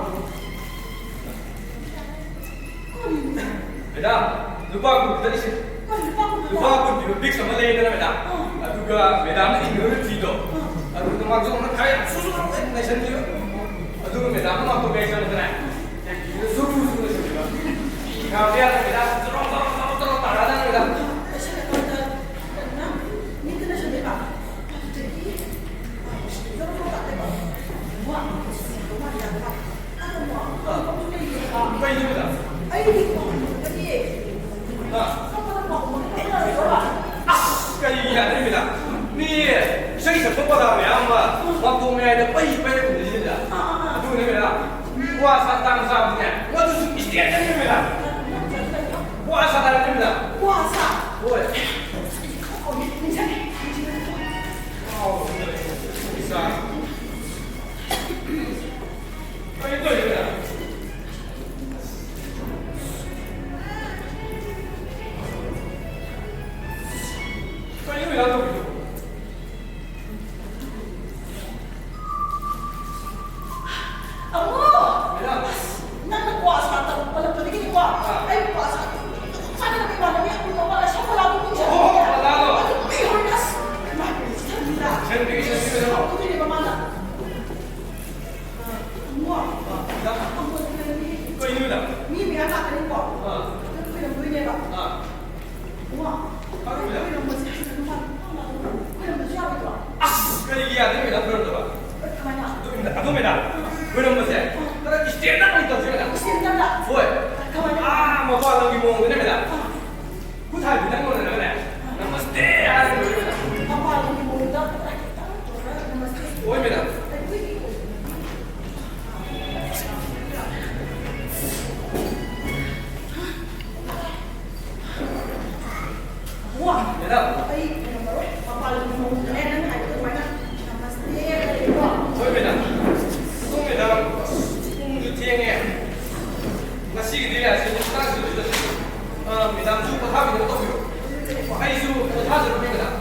ꯃꯦꯗꯥꯝ, ꯂꯨꯄꯥ ꯀꯨꯟ ꯈꯛꯇꯅꯤꯁꯦ꯫ ꯀꯔꯤ ꯂꯨꯄꯥ ꯀꯨꯟ ꯈꯛꯇ? ꯂꯨꯄꯥ ꯀꯨꯟ ꯄꯤꯕ ꯕꯤꯛꯁ ꯑꯃ ꯂꯩꯔꯦꯗꯅ, ꯃꯦꯗꯥꯝ꯫ ꯑꯥ꯫ ꯑꯗꯨꯒ ꯃꯦꯗꯥꯝꯅ ꯏꯟꯒꯗꯕ ꯐꯤꯗꯣ, ꯑꯥ꯫ ꯑꯗꯨꯗ ꯃꯥꯡꯖꯧꯅꯅ ꯈꯔ ꯌꯥꯝ ꯁꯨ ꯁꯨ ꯁꯨ ꯅꯩꯁꯟꯕꯤꯕ꯫ ꯑꯗꯨꯒ ꯃꯦꯗꯥꯝꯅ ꯃꯥꯡꯊꯣꯛꯄ ꯍꯦꯛ ꯆꯪꯉꯛꯄꯗꯅꯦ, ꯐꯤ ꯁꯨ ꯁꯨ ꯁꯨ ꯅꯩꯁꯟꯕꯤꯕ꯫ ꯐꯤ ꯈꯥꯕ ꯌꯥꯗ꯭ꯔꯦ, madam. Zero, zero, zero, zero ꯇꯥꯔꯛꯑꯗꯕꯅꯤ, ꯃꯦꯗꯥꯝ꯫ ꯂꯩꯁꯜꯂꯀꯥꯟꯗ ꯐꯖꯅ ꯃꯤꯠꯇ ꯅꯩꯁꯟꯗꯣꯏꯕ꯫ ꯑꯗꯨꯗꯒꯤ ꯖꯔꯣ, ꯖꯔꯣ ꯇꯥꯔꯛꯇꯣꯏꯕ꯫ ꯋꯥ, ꯃꯥ ꯌꯥꯗꯕ꯫ ꯑꯁ, ꯀꯔꯤꯒꯤ ꯌꯥꯗ꯭ꯔꯤꯕꯅꯣ? ꯃꯤ ꯏꯁꯩ ꯁꯛꯄ ꯄꯗꯥ ꯃꯌꯥꯝ ꯑꯃ ꯃꯥꯡꯒꯣꯜ ꯃꯌꯥꯏꯗ ꯄꯩ ꯄꯩꯔ ꯈꯨꯝꯖꯤꯜꯂꯤꯁꯤꯗ꯫ ꯑꯗꯨꯅꯦ ꯃꯦꯗꯥꯝ, ꯋꯥ ꯁꯥ ꯇꯥꯡ ꯆꯥꯕꯗꯤꯅꯦ, ꯃꯗꯨꯁꯨ ꯏꯁꯇꯦꯠꯇꯅꯤ ꯃꯦꯗꯥꯝ꯫ ꯋꯥ ꯁꯥ ꯇꯥꯡ ꯃꯦꯗꯥꯝ꯫ ꯋꯥ ꯁꯥ? ꯀꯩꯅꯣ ꯃꯦꯗꯥꯝ ꯇꯧꯔꯤꯗꯨꯕꯣ? ꯑꯃꯨ! ꯃꯦꯗꯥꯝ! ꯑꯁ, ꯅꯪꯅ ꯀ꯭ꯋꯥ ꯁꯥ ꯇꯧ ꯄꯜꯂꯛꯄꯗꯒꯤꯗꯤꯀꯣ, ꯑꯥ꯫ ꯑꯩ ꯀ꯭ꯋꯥ ꯁꯥ ꯆꯥꯅꯕ ꯏꯃꯥꯟꯅꯕꯤ ꯑꯃꯨ ꯇꯧꯕ ꯁꯣꯀꯣꯂꯥꯗꯣ ꯅꯤꯡꯁꯤꯡꯉꯛꯑꯦ꯫ ꯑꯣ, ꯁꯣꯀꯣꯂꯥꯗꯣ꯫ ꯑꯗꯨ ꯄꯤꯍꯧꯔꯦ, ꯑꯁ, ꯏꯃꯥ, ꯁꯟꯕꯤꯒꯤ, ꯁꯟꯕꯤꯒꯤ ꯃꯦꯗꯥꯝ꯫ ꯁꯥꯎꯗꯣꯏꯅꯦꯕ ꯃꯥꯅ꯫ ꯑꯃꯨ! ꯑꯥ, ꯃꯦꯗꯥꯝ꯫ ꯑꯃꯨ, ꯀꯩꯅꯣ ꯃꯦꯗꯥꯝ? ꯃꯤ ꯃꯌꯥꯝ ꯂꯥꯛꯀꯅꯤꯀꯣ꯫ ꯑꯥ꯫ ꯑꯗꯨ ꯈꯣꯏꯔꯝꯗꯣꯏꯅꯦꯕ꯫ ꯑꯥ꯫ ꯏꯕꯨꯡꯉꯣ, ꯈꯪꯗꯦ꯫ ꯈꯣꯏꯔꯝꯕꯁꯦ ꯐꯖꯅ ꯃꯥꯜꯂꯦ꯫ ꯈꯣꯏꯔꯝꯕꯁꯨ ꯌꯥꯔꯣꯏꯗ꯭ꯔꯣ? ꯑꯁ! ꯀꯔꯤꯒꯤ ꯌꯥꯗꯣꯏꯅꯣ ꯃꯦꯗꯥꯝ ꯈꯣꯏꯔꯝꯗꯕ? ꯀꯃꯥꯏꯅ? ꯑꯗꯨ ꯃꯦꯗꯥꯝ, ꯑꯗꯨ ꯃꯦꯗꯥꯝ, ꯈꯣꯏꯔꯝꯕꯁꯦ ꯈꯔ standard ꯑꯣꯏꯅ ꯇꯧꯁꯦ ꯃꯦꯗꯥꯝ꯫ Standard? ꯍꯣꯏ꯫ ꯀꯃꯥꯏꯅ? ꯑꯥ, ꯃꯄꯥꯟ ꯂꯝꯒꯤ ꯃꯑꯣꯡꯗꯅꯦ ꯃꯦꯗꯥꯝ꯫ ꯑꯥ꯫ ꯈꯨꯠ ꯍꯥꯏ ꯈꯤꯇꯪ ꯂꯣꯟꯅꯔꯒꯅꯦ, "ꯅꯃꯁꯇꯦ" ꯍꯥꯏꯔꯒ ꯂꯣꯏꯔꯦ ꯃꯦꯗꯥꯝ꯫ ꯃꯄꯥꯟ ꯂꯝꯒꯤ ꯃꯑꯣꯡꯗ ꯈꯤꯇꯪ ꯇꯧꯔꯒ ꯅꯃꯁꯇꯦ꯫ ꯍꯣꯏ ꯃꯦꯗꯥꯝ꯫ ꯑꯩꯈꯣꯏꯒꯤ ꯋꯥ! ꯃꯦꯗꯥꯝ꯫ ꯑꯩ ꯉꯝꯃꯔꯣꯏ꯫ ꯃꯄꯥꯟ ꯂꯝꯒꯤ ꯃꯑꯣꯡꯗꯅꯦ, ꯅꯪ ꯍꯥꯏꯕꯗꯣ ꯑꯗꯨꯃꯥꯏꯅ ꯅꯃꯁꯇꯦ ꯍꯥꯏꯔꯦꯀꯣ꯫ ꯍꯣꯏ ꯃꯦꯗꯥꯝ꯫ ꯑꯗꯣ ꯃꯦꯗꯥꯝ, ꯄꯨꯡꯁꯨ ꯊꯦꯡꯉꯦ꯫ ꯉꯁꯤꯒꯤꯗꯤ ꯌꯥꯔꯦ, ꯁꯤ ꯃꯇꯥꯡꯁꯤꯗ ꯂꯣꯏꯁꯤꯜꯂꯁꯤ꯫ ꯑ, ꯃꯦꯗꯥꯝꯁꯨ ꯄꯣꯊꯥꯕꯤꯅꯕ ꯇꯧꯕꯤꯔꯣ꯫ ꯑꯩꯁꯨ ꯄꯣꯊꯥꯖꯔꯒꯦ ꯃꯦꯗꯥꯝ꯫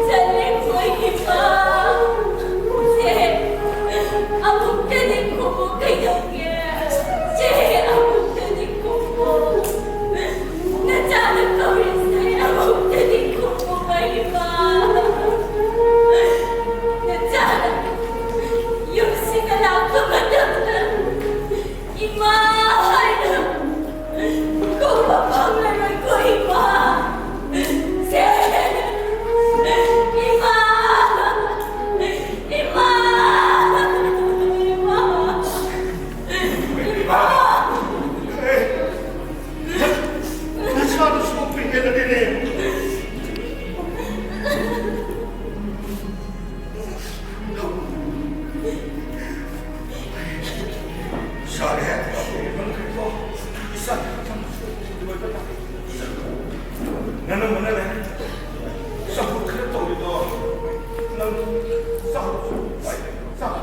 ꯆꯠꯂꯦ ꯀꯣꯏꯈꯤꯕ꯫ ꯁꯦ, ꯑꯃꯨꯛꯇꯗꯤ ꯈꯨꯝꯃꯨ ꯀꯩꯗꯧꯒꯦ? ꯁꯦ, ꯑꯃꯨꯛꯇꯗꯤ ꯈꯨꯝꯃꯨ꯫ ꯅꯆꯥꯅ ꯀꯧꯔꯤꯁꯦ ꯑꯃꯨꯛꯇꯗꯤ ꯈꯨꯝꯃꯨ ꯃꯍꯤꯃꯥ꯫ ꯅꯆꯥꯅ ꯌꯨꯝꯁꯤꯗ ꯂꯥꯛꯄ ꯃꯇꯝꯗ ꯏꯃꯥ ꯍꯥꯏꯅ ꯀꯧꯕ ꯐꯪꯂꯔꯣꯏꯀꯣ ꯏꯃꯥ꯫ ꯁꯦ, ꯏꯃꯥ! ꯏꯃꯥ! ꯏꯃꯥ! ꯏꯃꯥ! ꯅꯁꯥꯗꯨ ꯁꯣꯛꯄ ꯍꯦꯜꯂꯗꯤꯅꯦ꯫ ꯏꯁꯥꯒꯤ ꯍꯦꯛ ꯏꯁꯥ ꯅꯪ ꯃꯅꯦ ꯂꯩ꯫ ꯆꯝꯐꯨꯠ ꯈꯔ ꯇꯧꯔꯤꯗꯣ ꯅꯪ ꯆꯥꯔꯨꯆꯣ꯫ ꯆꯥꯔꯨ꯫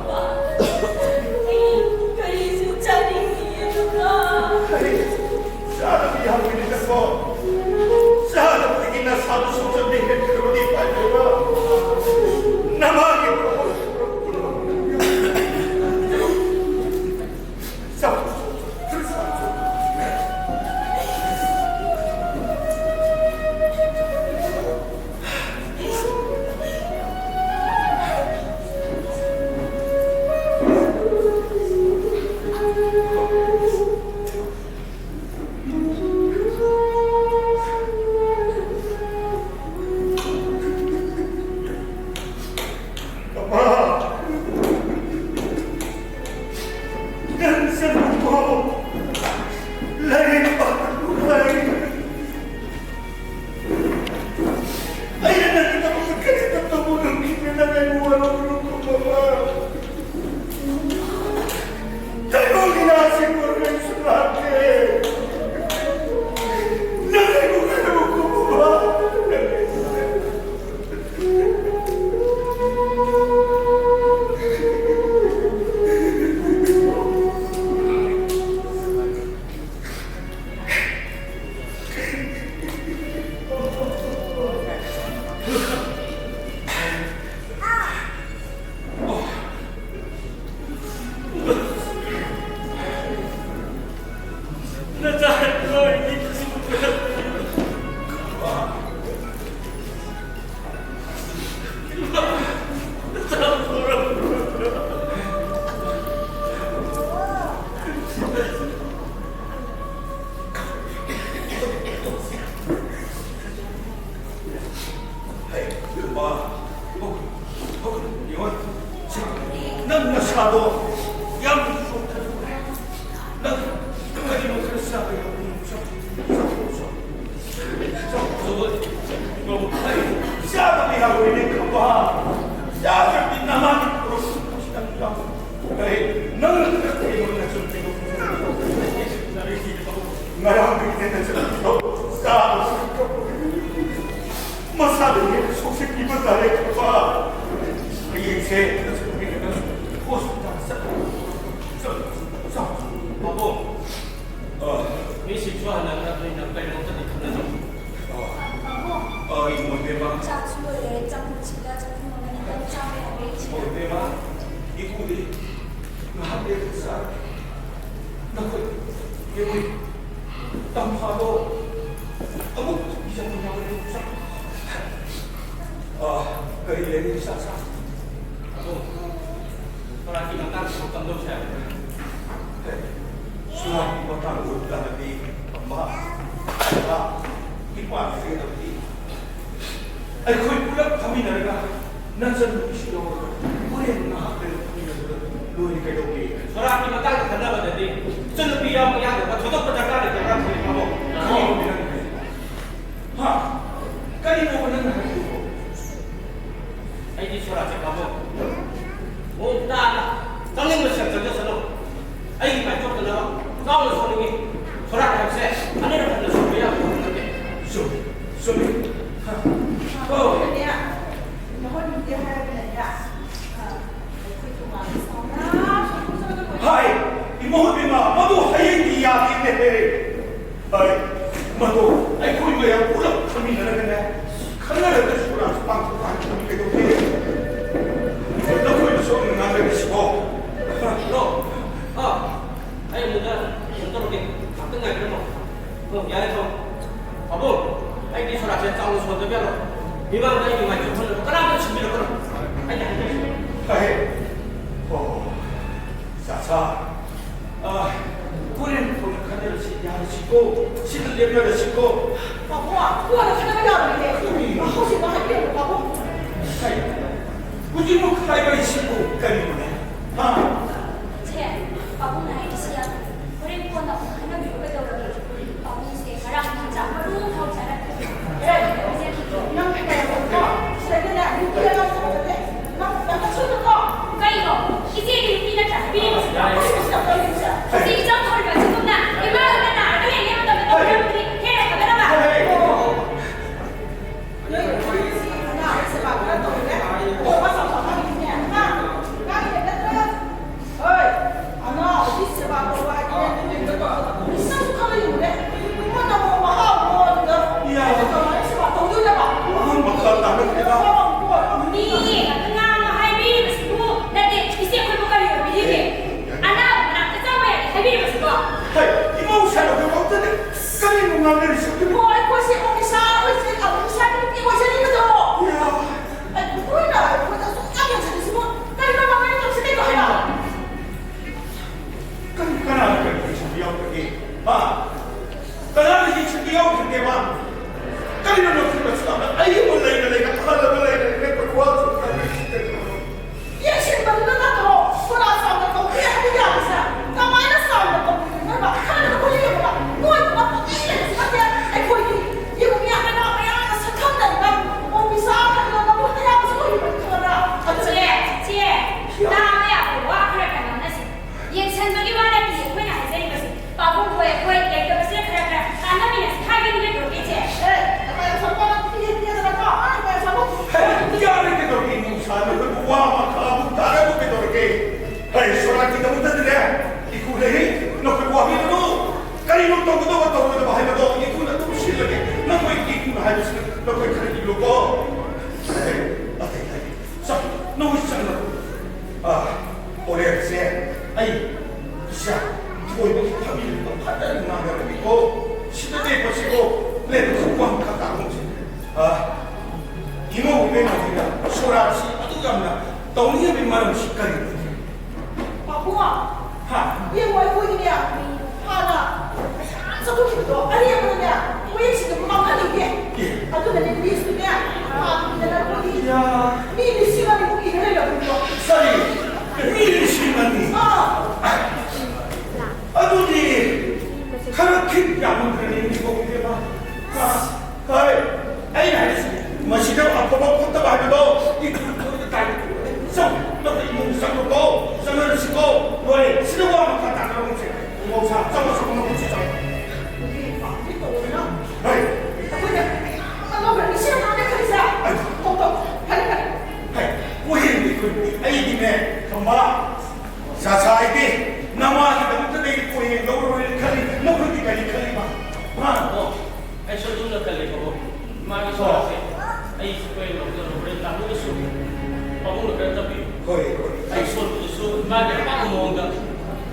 ꯑꯩ ꯀꯔꯤꯁꯨ ꯆꯥꯅꯤꯡꯗꯦ, ꯑꯗꯨꯒ ꯑꯩ ꯆꯥꯗꯕ ꯌꯥꯔꯣꯏꯅꯦ ꯅꯪꯕꯣ꯫ ꯆꯥꯗꯕꯗꯒꯤ ꯅꯁꯥꯗꯨ ꯁꯣꯛꯆꯟꯕ ꯍꯦꯟꯈ꯭ꯔꯕꯗꯤ ꯎꯄꯥꯏ ꯂꯩꯕ꯭ꯔꯥ? ꯅꯃꯥꯒꯤ ꯉꯔꯥꯡꯗꯒꯤ ꯍꯦꯟꯅ ꯆꯠꯈꯤꯕ ꯆꯥꯕꯁꯨ ꯀꯞꯄ꯫ ꯃꯁꯥꯗ ꯍꯦꯟꯅ ꯁꯣꯛꯆꯤꯟꯈꯤꯕ ꯇꯥꯔꯦ ꯈꯪꯕ꯫ ꯍꯌꯦꯡꯁꯦ ꯍꯣꯁꯄꯤꯇꯥꯜ ꯆꯠꯂꯨ꯫ ꯆꯠꯂꯨ, ꯆꯠꯂꯨ꯫ ꯄꯥꯕꯨꯡ, ꯑ, ꯃꯤꯁꯤꯡꯁꯨ ꯍꯟꯅꯈ꯭ꯔꯕꯅꯤꯅ ꯀꯩꯅꯣꯝꯇꯗꯤ ꯈꯟꯅꯁꯤ꯫ ꯑ, ꯑ, ꯏꯃꯣꯏ ꯏꯕꯦꯝꯃ꯫ ꯆꯥꯛꯁꯨ ꯂꯣꯏꯔꯦ, ꯆꯝꯐꯨꯠꯁꯤꯒ ꯆꯥꯛꯈꯨꯝ ꯑꯃ ꯈꯤꯇꯪ ꯆꯥꯕ ꯌꯥꯕ꯭ꯔꯥ ꯏꯆꯦ? ꯏꯃꯣꯏ ꯏꯕꯦꯝꯃ, ꯏꯄꯨꯗꯤ ꯉꯥꯏꯍꯥꯛ ꯂꯩꯔꯒ ꯆꯥꯔꯒꯦ꯫ ꯅꯈꯣꯏ ꯌꯦꯡꯉꯨ, ꯇꯝꯐꯥꯗꯣ ꯑꯃꯨꯛ ꯏꯖꯠ ꯌꯥꯎꯔꯦ꯫ ꯑ, ꯀꯔꯤ ꯂꯩꯔꯦ ꯏꯆꯥ ꯁꯥ? ꯑꯗꯣ ꯁꯣꯔꯥꯠꯀꯤ ꯃꯇꯥꯡꯁꯤꯕꯨ ꯀꯝꯗꯧꯁꯦ ꯍꯥꯏꯕꯅꯣ? ꯁꯣꯔꯥꯠꯀꯤ ꯃꯇꯥꯡ ꯑꯣꯏꯕ ꯇꯥꯔꯗꯤ, ꯑꯃ, ꯏꯄꯥ, ꯏꯄꯥ ꯂꯩꯒꯗꯕꯗꯤ ꯑꯩꯈꯣꯏ ꯄꯨꯂꯞ ꯐꯝꯃꯤꯟꯅꯔꯒ ꯅꯆꯟꯅꯨꯄꯤꯁꯨ ꯌꯥꯎꯔꯒ ꯍꯣꯔꯦꯟ ꯉꯥꯏꯍꯥꯛ ꯂꯩꯔꯒ ꯐꯝꯃꯤꯟꯅꯕꯗ ꯂꯣꯏꯔꯦ, ꯀꯩꯗꯧꯒꯦ? ꯁꯣꯔꯥꯠꯀꯤ ꯃꯇꯥꯡꯗ ꯈꯟꯅꯕꯗꯗꯤ ꯏꯆꯟꯅꯨꯄꯤ ꯌꯥꯎꯕ ꯌꯥꯗꯕ ꯊꯣꯏꯗꯣꯛꯄ ꯗꯔꯀꯥꯔ ꯂꯩꯇꯕ꯭ꯔꯥ ꯈꯜꯂꯤ, ꯄꯥꯕꯨꯡ꯫ ꯀꯔꯤꯅꯣ ꯅꯪ ꯍꯥꯏꯔꯤꯗꯨꯕꯣ? ꯍꯥ? ꯀꯔꯤꯅꯣꯕ ꯅꯪꯅ ꯍꯥꯏꯔꯤꯗꯨꯕꯣ? ꯑꯩꯗꯤ ꯁꯣꯔꯥꯠꯁꯦ, ꯄꯥꯕꯨꯡ, ꯃꯑꯣꯡ ꯇꯥꯅ ꯆꯪꯅꯤꯡꯕ ꯁꯦꯜ ꯆꯪꯖꯁꯅꯨ꯫ ꯑꯩꯒꯤ ꯃꯥꯏꯊꯣꯛꯇꯅꯕ ꯆꯥꯎꯅ ꯁꯣꯟꯅꯤꯡꯉꯤ꯫ ꯁꯣꯔꯥꯠ ꯍꯥꯏꯕꯁꯦ ꯑꯅꯤꯔꯛ ꯍꯟꯅ ꯁꯣꯟꯕ ꯌꯥꯕ ꯊꯕꯛ ꯅꯠꯇꯦ꯫ ꯆꯨꯝꯃꯤ, ꯆꯨꯝꯃꯤ꯫ ꯍꯥ꯫ ꯑꯣ꯫ ꯍꯣꯏ, ꯏꯃꯧ ꯏꯕꯦꯝꯃ, ꯃꯗꯨ ꯍꯌꯦꯡꯗꯤ ꯌꯥꯗꯦꯅꯦꯍꯦ꯫ ꯍꯣꯏ, ꯃꯗꯨ ꯑꯩꯈꯣꯏ ꯃꯌꯥꯝ ꯄꯨꯂꯞ ꯐꯝꯃꯤꯟꯅꯔꯒꯅꯦ, ꯈꯟꯅꯔꯒ ꯁꯣꯔꯥꯠ ꯄꯥꯡꯊꯣꯛꯄ ꯍꯥꯏꯕꯗꯨ ꯀꯩꯗꯧꯒꯦ? ꯅꯈꯣꯏꯅꯁꯨ ꯑꯃꯨꯛ ꯉꯥꯡꯅꯔꯤꯁꯤꯕꯣ? ꯍꯜꯂꯣ꯫ ꯑꯥ, ꯑꯩ ꯑꯃꯨꯛꯇ ꯀꯩꯅꯣ ꯇꯧꯔꯒꯦ꯫ ꯉꯥꯛꯇꯪ ꯉꯥꯏꯕꯤꯔꯝꯃꯣ꯫ ꯑꯣ, ꯌꯥꯔꯦ, ꯊꯝꯃꯣ꯫ ꯄꯥꯕꯨꯡ, ꯑꯩꯗꯤ ꯁꯣꯔꯥꯠꯁꯦ ꯆꯥꯎꯅ ꯁꯣꯟꯗꯕ ꯌꯥꯔꯣꯏ꯫ ꯃꯤꯃꯥꯡꯗ ꯑꯩꯒꯤ ꯃꯥꯏꯊꯣꯡ ꯍꯜꯂꯒ ꯀꯅꯥꯝꯇ ꯁꯤꯟꯕꯤꯔꯛꯀꯅꯨ꯫ ꯑꯩꯅ ꯍꯥꯏꯖꯔꯤꯁꯤꯅꯤ꯫ ꯐꯔꯦ꯫ ꯑꯣ, ꯆꯥ ꯆꯥ꯫ ꯑ, ꯍꯣꯔꯦꯟ ꯀꯣꯟꯅ ꯈꯟꯅꯔꯁꯤ, ꯌꯥꯔꯁꯤꯀꯣ? ꯁꯤꯗ ꯂꯦꯞꯅꯔꯁꯤꯀꯣ? ꯄꯥꯕꯨꯡ, ꯀꯣꯟꯅ ꯈꯟꯅꯕ ꯌꯥꯔꯣꯏꯌꯦ꯫ ꯀꯔꯤꯅꯣ? ꯍꯧꯖꯤꯛꯃꯛ ꯍꯥꯏꯕꯤꯔꯛꯑꯣ, ꯄꯥꯕꯨꯡ꯫ ꯀꯩꯅꯣ? ꯍꯧꯖꯤꯛꯃꯛ ꯍꯥꯏꯕ ꯍꯥꯏꯁꯤꯕꯨ ꯀꯔꯤꯅꯣꯅꯦ? ꯍꯥ? ꯁꯦ, ꯄꯥꯕꯨꯡꯅ ꯍꯥꯏꯔꯤꯁꯤ ꯌꯥꯝ ꯐꯩ꯫ ꯍꯣꯔꯦꯟ ꯀꯣꯟꯅ ꯑꯃꯨꯛ ꯈꯟꯅꯕꯤꯔꯣ, ꯀꯩꯗꯧꯔꯒꯦ? ꯄꯥꯕꯨꯡꯁꯦ ꯉꯔꯥꯡ ꯅꯨꯡꯗꯥꯡ ꯃꯔꯨ ꯑꯃ ꯐꯥꯎ ꯆꯥꯔꯛꯇꯦ꯫ ꯀꯗꯥꯏꯗ ꯄꯤꯖꯈꯤꯒꯦ? ꯅꯪ ꯀꯩꯗꯧꯔꯕꯅꯣ? ꯁꯤꯗꯩꯗꯅꯦ, ꯅꯨꯄꯤ ꯑꯉꯥꯡ ꯊꯣꯛꯂꯛꯀꯅꯤ꯫ ꯅꯪ, ꯅꯪ ꯅꯁꯣꯏꯗꯀꯣ꯫ ꯀꯩꯅꯣ? ꯏꯆꯦꯒꯤ ꯅꯨꯄꯤ ꯅꯠꯇ꯭ꯔꯥ ꯍꯥꯏꯕꯤꯔꯤꯕꯁꯤꯕꯣ? ꯑꯩ ꯃꯁꯤ ꯇꯧꯔꯤꯕꯁꯤꯕꯣ? ꯏꯆꯦ ꯏꯆꯥꯎ ꯊꯧꯔꯤꯕ ꯑꯁꯤꯒꯨꯝꯅ ꯏꯃꯥ ꯂꯣꯏꯅ ꯅꯥꯔꯒ ꯂꯩꯔꯦ꯫ ꯍꯣ, ꯑꯩꯈꯣꯏꯁꯦ ꯑꯣꯐꯤꯁꯥꯔ ꯑꯣꯏꯖ-, ꯑꯣꯐꯤꯁꯥꯔꯒꯤ ꯅꯨꯄꯤ ꯑꯣꯏꯖꯅꯤꯡꯕꯗꯣ꯫ ꯑꯩ ꯅꯣꯏꯅ ꯑꯩꯈꯣꯏꯗ ꯑꯁꯨꯛ ꯌꯥꯝ ꯌꯦꯡꯁꯤꯜꯂꯤꯁꯤꯕꯨ ꯀꯔꯤꯅꯣ? ꯃꯃꯥꯏ ꯇꯧꯁꯤ ꯀꯩꯅꯣ ꯍꯥꯏꯕ? ꯀꯔꯤ, ꯀꯅꯥꯅ ꯀꯔꯤ ꯌꯦꯡꯁꯤꯟꯕ ꯌꯥꯎꯈ꯭ꯔꯒꯦ? ꯍꯥ? ꯀꯅꯥꯅ ꯌꯦꯡꯁꯤꯟꯕ ꯌꯥꯎꯈ꯭ꯔꯒꯦꯕ? ꯀꯔꯤꯅꯣ ꯅꯈꯣꯏꯅ ꯑꯁꯨꯛ ꯌꯥꯝꯅ ꯑꯏꯕ ꯂꯩꯅ ꯂꯩꯅ, ꯑꯍꯜ ꯑꯃ ꯂꯩꯅ ꯂꯩꯅ, ꯀꯔꯤ ꯋꯥ ꯑꯁꯨꯛ ꯌꯥꯝꯅ ꯌꯦꯡꯁꯤꯟꯕꯗꯨꯅ ꯅꯠꯇ꯭ꯔꯣ? ꯁꯣꯔꯥ ꯆꯥꯎꯅ ꯇꯧꯕꯤ ꯍꯥꯏꯕ ꯌꯥꯕꯁꯦ? ꯀꯃꯥꯏꯅ ꯆꯥꯎꯅ ꯇꯧꯕꯤꯗꯣꯏꯅꯣ? ꯈꯔ ꯈꯔ ꯌꯦꯡꯉꯨꯕ꯫ ꯅꯣꯏꯗꯨꯅ ꯄꯪꯂꯩ ꯂꯩꯕꯁꯨ ꯅꯠꯇꯦ꯫ ꯑꯩꯈꯣꯏꯒꯤ ꯌꯦꯡꯉꯨ, ꯃꯌꯥꯝ ꯀꯅꯥ ꯃꯌꯥꯝꯅ ꯁꯛꯈꯪꯗꯔꯤꯕ ꯑꯣꯐꯤꯁꯥꯔ ꯈꯔ ꯅꯪꯉꯣꯟꯗ ꯌꯥꯎꯕꯁꯨ ꯑꯣꯏꯔꯤꯕꯅꯤ ꯈꯪꯉꯕ꯭ꯔꯥ? ꯑꯗꯨꯅꯦ, ꯆꯦ, ꯇꯥꯕ ꯌꯥꯕ ꯋꯥ ꯈꯔ ꯈꯔ ꯉꯥꯡꯅꯁꯤ꯫ ꯌꯦꯡꯁꯟꯕꯒꯤ ꯋꯥ ꯅꯠꯇꯦ ꯑꯩꯈꯣꯏꯅ ꯍꯥꯏꯖꯔꯤꯕꯁꯦ꯫ ꯄꯥꯕꯨꯡ ꯈꯣꯏ ꯑꯩꯈꯣꯏ ꯂꯩꯇꯕꯁꯦ ꯈꯔ ꯈꯔ ꯇꯥꯟꯅꯃꯤꯟꯅꯁꯤ ꯍꯥꯏꯕꯅꯤ ꯀꯩꯗꯧꯔꯒꯦ, ꯏꯆꯦ? ꯑꯦ, ꯅꯃꯥꯏ ꯌꯥꯝ ꯁꯣꯛꯄ ꯅꯪ ꯄꯤꯍꯦ ꯄꯤꯍꯦꯗꯅꯀꯣ꯫ ꯑꯥ, ꯅꯃꯥꯏ ꯌꯥꯝ ꯁꯣꯛꯄ꯫ ꯍꯦ, ꯌꯥꯔꯦ ꯀꯩꯗꯧꯔꯒꯦ? ꯏꯃꯨꯡ ꯁꯥꯅꯕꯗꯨ ꯋꯥ ꯃꯈꯥ ꯑꯃꯨꯛ ꯇꯥꯔꯒ ꯀꯩꯗꯧꯔꯒꯦ? ꯍꯦ, ꯁꯣꯔꯥꯇꯤꯗꯃꯛꯇꯗꯤꯅꯦ, ꯏꯀꯨ ꯂꯩ, ꯅꯈꯣꯏ ꯋꯥꯕꯤꯒꯅꯨ꯫ ꯀꯔꯤꯅꯣ ꯇꯧꯒꯗꯕ ꯇꯧꯔꯣꯏꯗꯕ ꯍꯥꯏꯕꯗꯣ ꯏꯀꯨꯅ ꯑꯗꯨꯝ ꯁꯤꯜꯂꯒꯦ꯫ ꯅꯈꯣꯏ ꯏꯀꯨꯅ ꯍꯥꯏꯕꯁꯤꯅ ꯅꯈꯣꯏ ꯈꯔ ꯏꯜꯂꯨꯀꯣ꯫ ꯍꯦ, ꯑꯇꯩ ꯂꯩ꯫ ꯆꯪ, ꯅꯈꯣꯏ ꯆꯪꯂꯒ꯫ ꯑꯥ, ꯍꯣꯔꯦꯟꯁꯦ ꯑꯩ ꯏꯆꯥ ꯊꯣꯏꯕꯒꯤ ꯐꯝꯃꯤꯟꯅꯕ ꯐꯖꯅ ꯉꯥꯡꯅꯔꯒꯦꯀꯣ꯫ ꯁꯤꯗ ꯂꯦꯞꯄꯁꯤꯀꯣ꯫ ꯂꯦꯞꯄꯁꯤ, ꯋꯥ ꯃꯈꯥ ꯇꯥꯒꯨꯝꯁꯤ꯫ ꯑꯥ, ꯏꯃꯧ ꯏꯕꯦꯝꯃꯁꯤꯅ ꯁꯣꯔꯥꯠꯁꯤ ꯑꯗꯨꯛ ꯌꯥꯝꯅ ꯇꯧꯅꯤꯡꯉꯤꯕꯒꯤ ꯃꯔꯝꯁꯤ ꯀꯔꯤꯅꯣ? ꯄꯥꯕꯨꯡ, ꯍꯥ? ꯌꯦꯡꯉꯣ, ꯑꯩꯈꯣꯏꯒꯤꯅꯦ, ꯍꯥꯟꯅ ꯄꯩꯁꯥ ꯌꯥꯝ ꯆꯠꯊꯣꯛꯈꯤꯕꯗꯣ, ꯑꯔꯦꯝꯕꯗꯅꯦ, ꯃꯌꯦꯛꯁꯤꯡꯗꯣ ꯃꯥꯡꯍꯟꯅꯤꯡꯗꯦ꯫ ꯑꯦ꯫ ꯑꯗꯨꯅꯅꯦ, ꯃꯤꯁꯨꯅꯦ, ꯍꯥꯟꯅ ꯑꯩꯈꯣꯏꯒꯤ ꯌꯥ꯫ ꯃꯤ ꯂꯤꯁꯤꯡ ꯑꯅꯤꯃꯨꯛ ꯏꯔ ꯂꯩꯔꯕꯅꯤꯗꯣ꯫ ꯀꯔꯤ? ꯃꯤ ꯂꯤꯁꯤꯡ ꯑꯅꯤ? ꯑꯥ꯫ ꯑꯗꯨꯗꯤ ꯈꯔ ꯈꯤꯠ ꯌꯥꯝꯃꯟꯈ꯭ꯔꯅꯤ, ꯏꯕꯣꯛ ꯏꯕꯦꯝꯃ꯫ ꯑꯥ, ꯍꯣꯏ, ꯑꯩꯅ ꯍꯥꯏꯔꯤꯁꯤ, ꯃꯁꯤꯗ ꯑꯐꯕ ꯐꯠꯇꯕ ꯍꯥꯏꯕꯗꯣ ꯏꯀꯨ ꯂꯣꯏꯅ ꯇꯥꯏ꯫ ꯆꯪ, ꯅꯈꯣꯏ ꯏꯃꯨꯡ ꯆꯪꯉꯨꯀꯣ, ꯆꯪꯍꯜꯂꯁꯤꯀꯣ꯫ ꯂꯣꯏꯔꯦ, ꯁꯤꯗ ꯋꯥ ꯃꯈꯥ ꯇꯥꯅꯔꯒꯨꯝꯁꯦ꯫ ꯏꯃꯧꯁꯥ, ꯆꯪꯉꯣ, ꯆꯪꯉꯣ, ꯅꯈꯣꯏꯁꯨ ꯆꯪꯉꯣ꯫ ꯍꯣꯏ꯫ ꯑꯩꯈꯣꯏꯅ ꯃꯌꯥꯝ ꯑꯃ ꯂꯧꯈ꯭ꯔꯅꯤ, ꯁꯤ ꯑꯉꯥꯡꯅ ꯈꯜꯂꯤꯁꯦ꯫ ꯍꯣ, ꯍꯣ, ꯐꯔꯦ, ꯐꯔꯦ꯫ ꯍꯥꯏ, ꯀꯣꯏꯍꯦꯟ ꯀꯣꯏꯍꯦꯟ꯫ ꯑꯩꯗꯤꯅꯦ, ꯈꯝꯕ, ꯆꯥꯆꯥ ꯍꯥꯏꯗꯤ, ꯅꯃꯥꯒꯤꯗꯃꯛꯇ ꯑꯩꯗꯤ ꯀꯣꯏꯍꯦꯟ ꯂꯧꯔꯔꯣꯏꯅ ꯈꯜꯂꯤ꯫ ꯅꯈꯣꯏꯗꯤ ꯀꯔꯤ ꯈꯜꯂꯤꯕ? ꯍꯥ? ꯑꯣ, ꯑꯩꯁꯨ ꯑꯗꯨꯝꯅ ꯈꯜꯂꯦꯕꯀꯣ꯫ ꯃꯥꯒꯤ ꯁꯣꯔꯥꯠꯁꯦ ꯑꯩ ꯁꯣꯏꯗꯅ ꯂꯧꯖꯔꯔꯣꯏ꯫ ꯇꯥꯃꯣꯗꯁꯨ ꯄꯥꯕꯨꯡꯅ ꯈꯔ ꯇꯝꯕꯤꯌꯨ꯫ ꯍꯣꯏ, ꯍꯣꯏ꯫ ꯑꯩ ꯁꯣꯟꯕꯗꯨꯁꯨ ꯃꯥꯒꯤ ꯑꯄꯥꯝꯕ ꯃꯑꯣꯡꯗ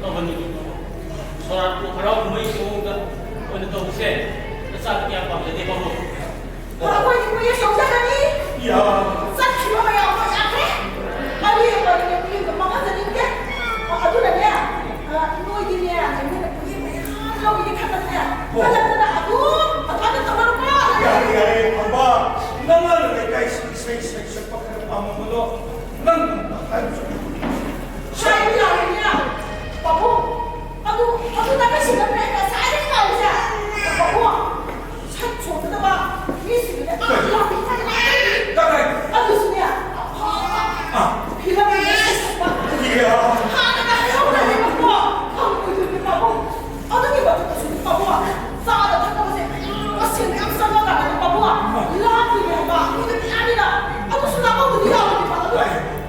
ꯇꯧꯍꯟꯅꯤꯡꯉꯤ꯫ ꯁꯣꯔꯥꯠꯄꯨ ꯍꯔꯥꯎ ꯀꯨꯝꯍꯩꯒꯤ ꯃꯑꯣꯡꯗ ꯑꯣꯏꯅ ꯇꯧꯕꯁꯦ ꯏꯆꯥꯗꯤ ꯀꯌꯥ ꯄꯥꯝꯖꯗꯦ, ꯄꯥꯕꯨꯡ꯫ ꯑꯩꯈꯣꯏꯗꯤ ꯀꯨꯏꯔꯦ ꯌꯧꯖꯒꯅꯤ꯫ ꯌꯥ꯫ ꯆꯠꯈꯤꯕ ꯃꯌꯥꯝꯗꯣ ꯌꯥꯈ꯭ꯔꯦ꯫ ꯑꯔꯤ ꯑꯄꯥꯏꯅ ꯄꯨꯛꯅꯤꯡꯗꯣ ꯃꯥꯡꯍꯟꯖꯅꯤꯡꯗꯦ꯫ ꯑꯗꯨꯅꯅꯦ, ꯑ, ꯅꯣꯏꯗꯤꯅꯦ, ꯑꯩꯈꯣꯏꯅ ꯄꯨꯛꯅꯤꯡ ꯃꯌꯥꯝ ꯂꯧꯏꯅꯦ ꯈꯜꯂꯒꯅꯦ, ꯑꯣ꯫ ꯈꯜꯂꯛꯇꯅ ꯑꯗꯨꯝ ꯑꯗꯨꯃꯥꯏꯅ ꯇꯧꯔꯒ ꯌꯥꯔꯦ, ꯌꯥꯔꯦ, ꯐꯝꯕ꯫ ꯅꯃꯥꯅ ꯂꯩꯀꯥꯏꯁꯤ ꯏꯁꯩ ꯁꯩ ꯁꯛꯄ ꯈꯔ ꯄꯥꯝꯃꯝꯕꯗꯣ ꯅꯪ ꯍꯥꯏꯕꯁꯨ ꯍꯥꯏꯕ ꯌꯥꯔꯦꯅꯦ, ꯄꯥꯕꯨꯡ꯫ ꯑꯗꯨ, ꯑꯗꯨ ꯇꯥꯀꯩ ꯁꯤꯟꯅꯕꯅꯦ ꯑꯩ ꯉꯁꯥꯏꯗꯒꯤ ꯉꯥꯏꯔꯤꯁꯦ꯫ ꯄꯥꯕꯨꯡ, ꯁꯛ ꯁꯣꯟꯒꯗꯕ ꯃꯤꯁꯤꯡꯗꯨꯅꯦ ꯑꯥ ꯂꯥꯞꯄꯤ ꯀꯥꯏꯅ ꯂꯥꯛꯀꯅꯤ꯫ ꯀꯗꯥꯏ? ꯑꯗꯨꯁꯨꯅꯦ, ꯑꯐꯥꯎꯕ ꯑꯥ꯫ ꯐꯤꯂꯝꯒꯤ ꯏꯁꯩ ꯁꯛꯄ꯫ ꯏꯌꯥ꯫ ꯍꯥꯟꯅꯒ ꯍꯥꯏꯍꯧꯗ꯭ꯔꯗꯤꯕꯀꯣ, ꯐꯪꯉꯣꯏꯗꯣꯏꯅꯦ ꯄꯥꯕꯨꯡ꯫ ꯑꯗꯨꯒꯤ ꯃꯊꯛꯇꯁꯨ ꯄꯥꯕꯨꯡ, ꯆꯥꯅ ꯊꯛꯅꯕꯁꯦ ꯃꯌꯥꯝ, ꯃꯁꯤꯡ ꯃꯌꯥꯝ ꯆꯪꯉꯀꯥꯟꯗꯅꯦ ꯄꯥꯕꯨꯡ, ꯂꯥꯞꯄꯤꯅꯦ ꯍꯥꯏꯕ, ꯃꯤꯗꯣ ꯃꯌꯥꯝꯅꯤꯅ꯫ ꯑꯗꯨꯁꯨ ꯂꯥꯞꯍꯧꯗ꯭ꯔꯗꯤ ꯌꯥꯔꯣꯏꯗꯣꯏꯕ꯫ ꯑꯗꯨ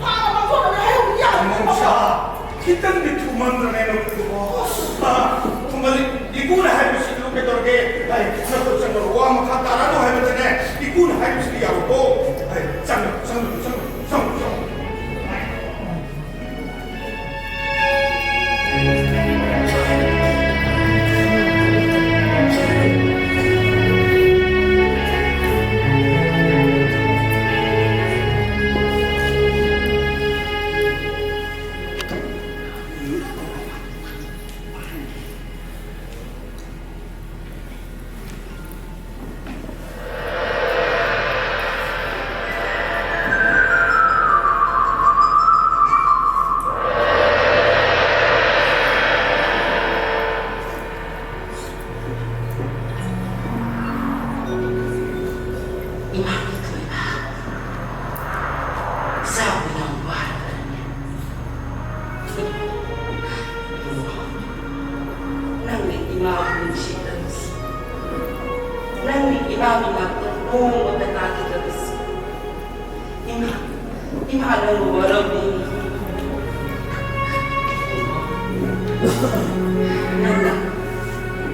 ꯍꯥꯟꯅ ꯃꯥꯡꯖꯧꯅꯅ ꯍꯥꯏꯍꯧꯗ꯭ꯔꯗꯤ ꯌꯥꯔꯣꯏꯗꯣꯏꯕ ꯄꯥꯕꯨꯡ꯫ ꯈꯤꯇꯪꯗꯤ ꯊꯨꯃꯟꯗ꯭ꯔꯅꯦ ꯅꯪꯒꯤꯗꯨꯕꯣ? ꯑꯥ, ꯊꯨꯃꯜꯂꯤ꯫ ꯏꯄꯨꯅ ꯍꯥꯏꯕꯁꯤꯗꯤ ꯀꯩꯗꯧꯔꯒꯦ? ꯑꯩ ꯅꯈꯨꯠ ꯆꯪꯉꯨ, ꯋꯥ ꯃꯈꯥ ꯇꯥꯔꯛꯑꯅꯨ ꯍꯥꯏꯕꯗꯅꯦ, ꯏꯄꯨꯅ ꯍꯥꯏꯕꯁꯤꯗꯤ ꯌꯥꯔꯣꯏꯀꯣ꯫ ꯑꯩ ꯆꯪꯉꯨ, ꯆꯪꯉꯨ, ꯆꯪꯉꯨ, ꯆꯪꯉꯨ, ꯆꯪꯉꯨ꯫ ꯏꯃꯥ ꯏꯊꯣꯏꯕ, ꯏꯆꯥꯕꯨ ꯌꯥꯝ ꯋꯥꯔꯕꯅꯦ꯫ ꯅꯪꯅ ꯏꯃꯥꯕꯨ ꯅꯨꯡꯁꯤꯗꯕꯁꯤ, ꯅꯪꯅ ꯏꯃꯥꯒꯤ ꯅꯥꯛꯇ ꯅꯣꯡꯃꯇ ꯂꯥꯛꯈꯤꯗꯕꯁꯤ, ꯏꯃꯥ, ꯏꯃꯥ ꯅꯪꯕꯨ ꯋꯥꯔꯧꯕꯤꯅꯤ꯫ ꯅꯪꯅ,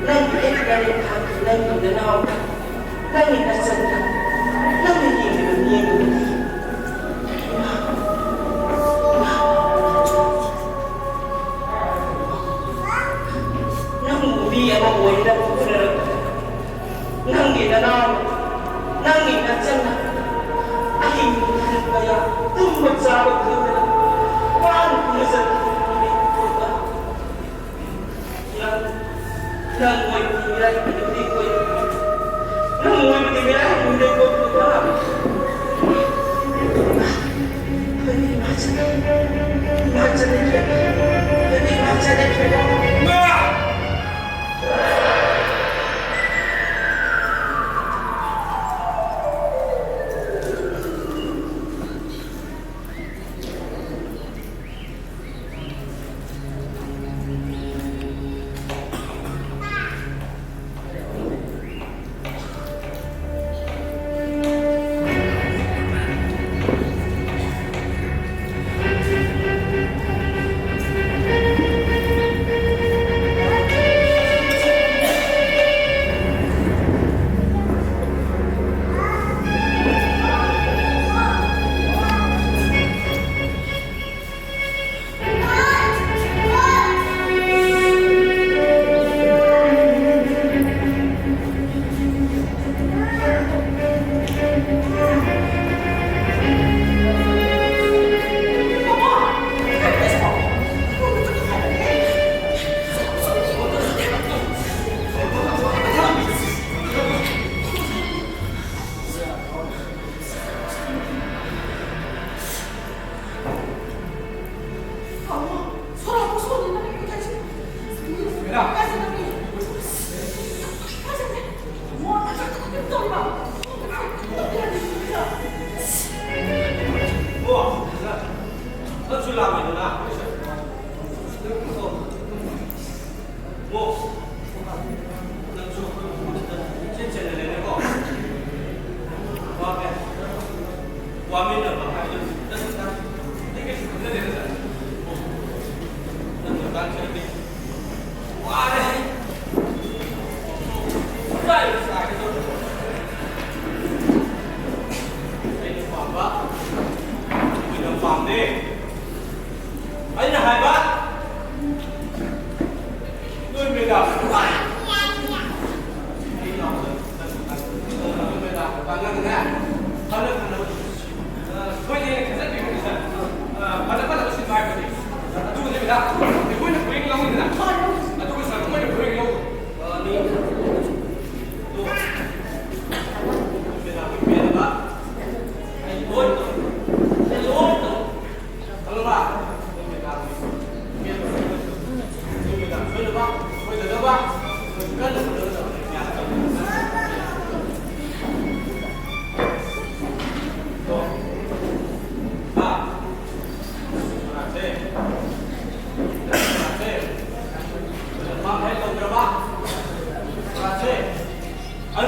ꯅꯪꯒꯤ ꯍꯦꯛ ꯅꯔꯦꯟ ꯊꯥꯡꯒꯤ ꯅꯪꯒꯤ ꯅꯅꯥꯎ, ꯅꯪꯒꯤ ꯅꯆꯟꯗ, ꯅꯪꯅ ꯌꯦꯡꯂꯤꯕ ꯃꯤꯠꯌꯦꯡꯗꯨꯗꯤ ꯅꯪꯕꯨ ꯃꯤ ꯑꯃ ꯑꯣꯏꯅꯕ ꯍꯣꯠꯅꯔꯛꯄꯗ ꯅꯪꯒꯤ ꯅꯆꯟꯅ ꯑꯍꯤꯡ ꯅꯨꯡꯊꯤꯜ ꯀꯌꯥ ꯇꯨꯝꯕ ꯆꯥꯕ ꯈꯪꯗꯅ ꯋꯥꯅ ꯍꯣꯠꯅꯖꯔꯛꯄ ꯅꯨꯃꯤꯠ ꯑꯗꯨꯗ ꯅꯪ, ꯅꯪ ꯑꯣꯏꯕꯗꯤ ꯃꯤꯔꯥꯏꯕꯤꯗꯨꯗꯤ ꯑꯣꯏ꯫ ꯅꯪ ꯑꯣꯏꯕꯗꯤ ꯃꯤꯔꯥꯏꯕꯤꯗꯨꯗꯤ ꯑꯣꯏ꯫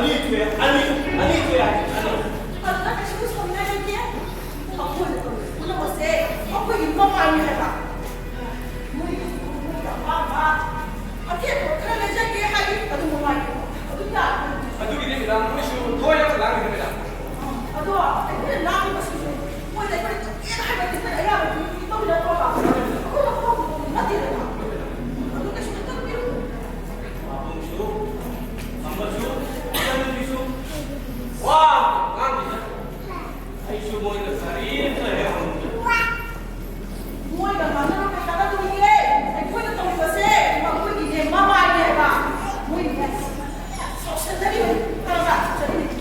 ꯑꯅꯤ ꯊꯣꯛꯑꯦ, ꯑꯅꯤ, ꯑꯅꯤ ꯊꯣꯛꯑꯦ ꯍꯥꯏ, ꯑꯅꯤ꯫ ꯑꯗꯨꯗ ꯀꯩꯁꯨ ꯁꯥꯎꯅꯤꯡꯉꯥꯏ ꯂꯩꯇꯦ꯫ ꯑꯩꯈꯣꯏꯅ ꯇꯧꯔꯤꯕ ꯄꯨꯝꯅꯃꯛꯁꯦ ꯑꯩꯈꯣꯏꯒꯤ ꯃꯃꯥꯡꯅꯤ ꯍꯥꯏꯕ꯫ ꯃꯣꯏꯒꯤ, ꯃꯣꯏꯒꯤ ꯑꯄꯥꯝꯕ ꯑꯊꯦꯠꯄ ꯈꯔ ꯂꯩꯖꯒꯦ ꯍꯥꯏ, ꯑꯗꯨ ꯃꯃꯥꯡꯅꯤ꯫ ꯑꯗꯨ ꯌꯥꯔꯣꯏ꯫ ꯑꯗꯨꯒꯤꯗꯤ ꯃꯦꯗꯥꯝ, ꯃꯣꯏꯁꯨ ꯊꯋꯥꯏ ꯌꯥꯝꯅ ꯂꯥꯡꯉꯤꯗ, ꯃꯦꯗꯥꯝ꯫ ꯑꯗꯣ ꯑꯩꯈꯣꯏꯅ ꯂꯥꯡꯉꯤꯕꯁꯤꯁꯨ ꯃꯣꯏꯗ ꯑꯩꯈꯣꯏꯅ ꯇꯧꯒꯦꯅ ꯍꯥꯏꯕꯗꯤ ꯑꯩꯈꯣꯏꯅ ꯑꯌꯥꯕꯗꯤ ꯇꯧꯕꯤꯔꯛꯄ ꯑꯩꯈꯣꯏꯅ ꯐꯥꯎꯕ ꯅꯠꯇꯦꯗꯅ꯫ ꯑꯗꯨ ꯀꯩꯁꯨ ꯈꯟꯕꯤꯔꯨꯅꯨ꯫ ꯄꯥꯕꯨꯡꯁꯨ, ꯑꯃꯁꯨ, ꯏꯆꯟꯅꯨꯄꯤꯁꯨ ꯋꯥ ꯉꯥꯡꯗꯦꯗ꯫ ꯑꯩꯁꯨ ꯃꯣꯏꯒ ꯀꯔꯤꯝꯇ ꯍꯦꯛ ꯍꯪꯗꯦ꯫ ꯃꯣꯏꯒ ꯉꯥꯡꯅꯔꯨꯕꯩ ꯀꯥꯟꯅꯗꯣꯔꯤꯒꯦ? ꯑꯩꯈꯣꯏꯅ ꯇꯧꯔꯤꯕꯁꯦ ꯃꯈꯣꯏꯒꯤꯅꯦ ꯃꯃꯥꯏꯅꯦ ꯍꯥꯏꯕ꯫ ꯃꯣꯏꯅꯦ ꯆꯥꯎꯁꯟꯅꯔꯤꯕꯅꯤ꯫ ꯈꯪꯉꯕ? ꯆꯥꯎꯁꯟꯅꯔꯤꯕꯅꯤ꯫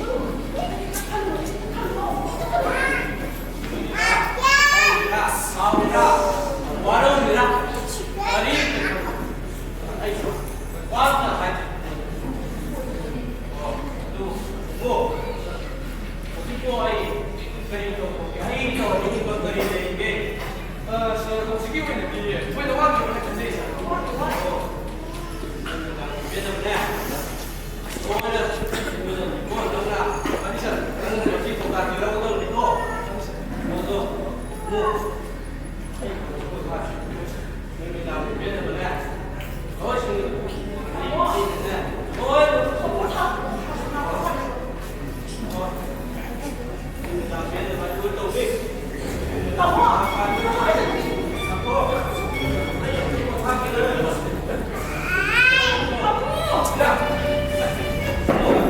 ꯈꯜꯂꯨ, ꯈꯜꯂꯨ꯫ ꯁꯥꯎꯒꯦꯔꯥ, ꯁꯥꯎꯒꯦꯔꯥ, ꯋꯥꯔꯧꯒꯦꯔꯥ, ꯀꯔꯤ ꯑꯩꯁꯨ ꯋꯥ ꯑꯝꯇ ꯍꯥꯏꯗꯦ꯫ ꯑꯣ, ꯑꯗꯨ, ꯑꯣ, ꯍꯧꯖꯤꯛꯄꯨ ꯑꯩ ꯀꯔꯤ ꯇꯧꯊꯣꯛꯀꯦ? ꯑꯩ ꯇꯧꯍꯟꯅꯤꯡꯉꯤꯕ ꯀꯔꯤ ꯂꯩꯔꯤꯒꯦ? ꯑ, ꯁꯥꯔ, ꯍꯧꯖꯤꯛꯀꯤ ꯑꯣꯏꯅꯗꯤ ꯊꯣꯏꯅ ꯋꯥꯠꯇ꯭ꯔꯕꯅ ꯈꯟꯖꯩ, ꯁꯥꯔ꯫ ꯑꯣ, ꯃꯦꯗꯥꯝꯅꯦ, ꯂꯣꯏꯅ, ꯂꯣꯏꯅ, ꯂꯣꯏꯅ, ꯂꯣꯏꯅ, ꯁꯥꯔ, ꯅꯪꯅ ꯉꯁꯤ ꯄꯥꯎꯇꯥꯛ ꯄꯤꯔꯛꯀꯗꯕꯅꯤꯀꯣ꯫ ꯑꯗꯣ, ꯑꯃꯨꯛ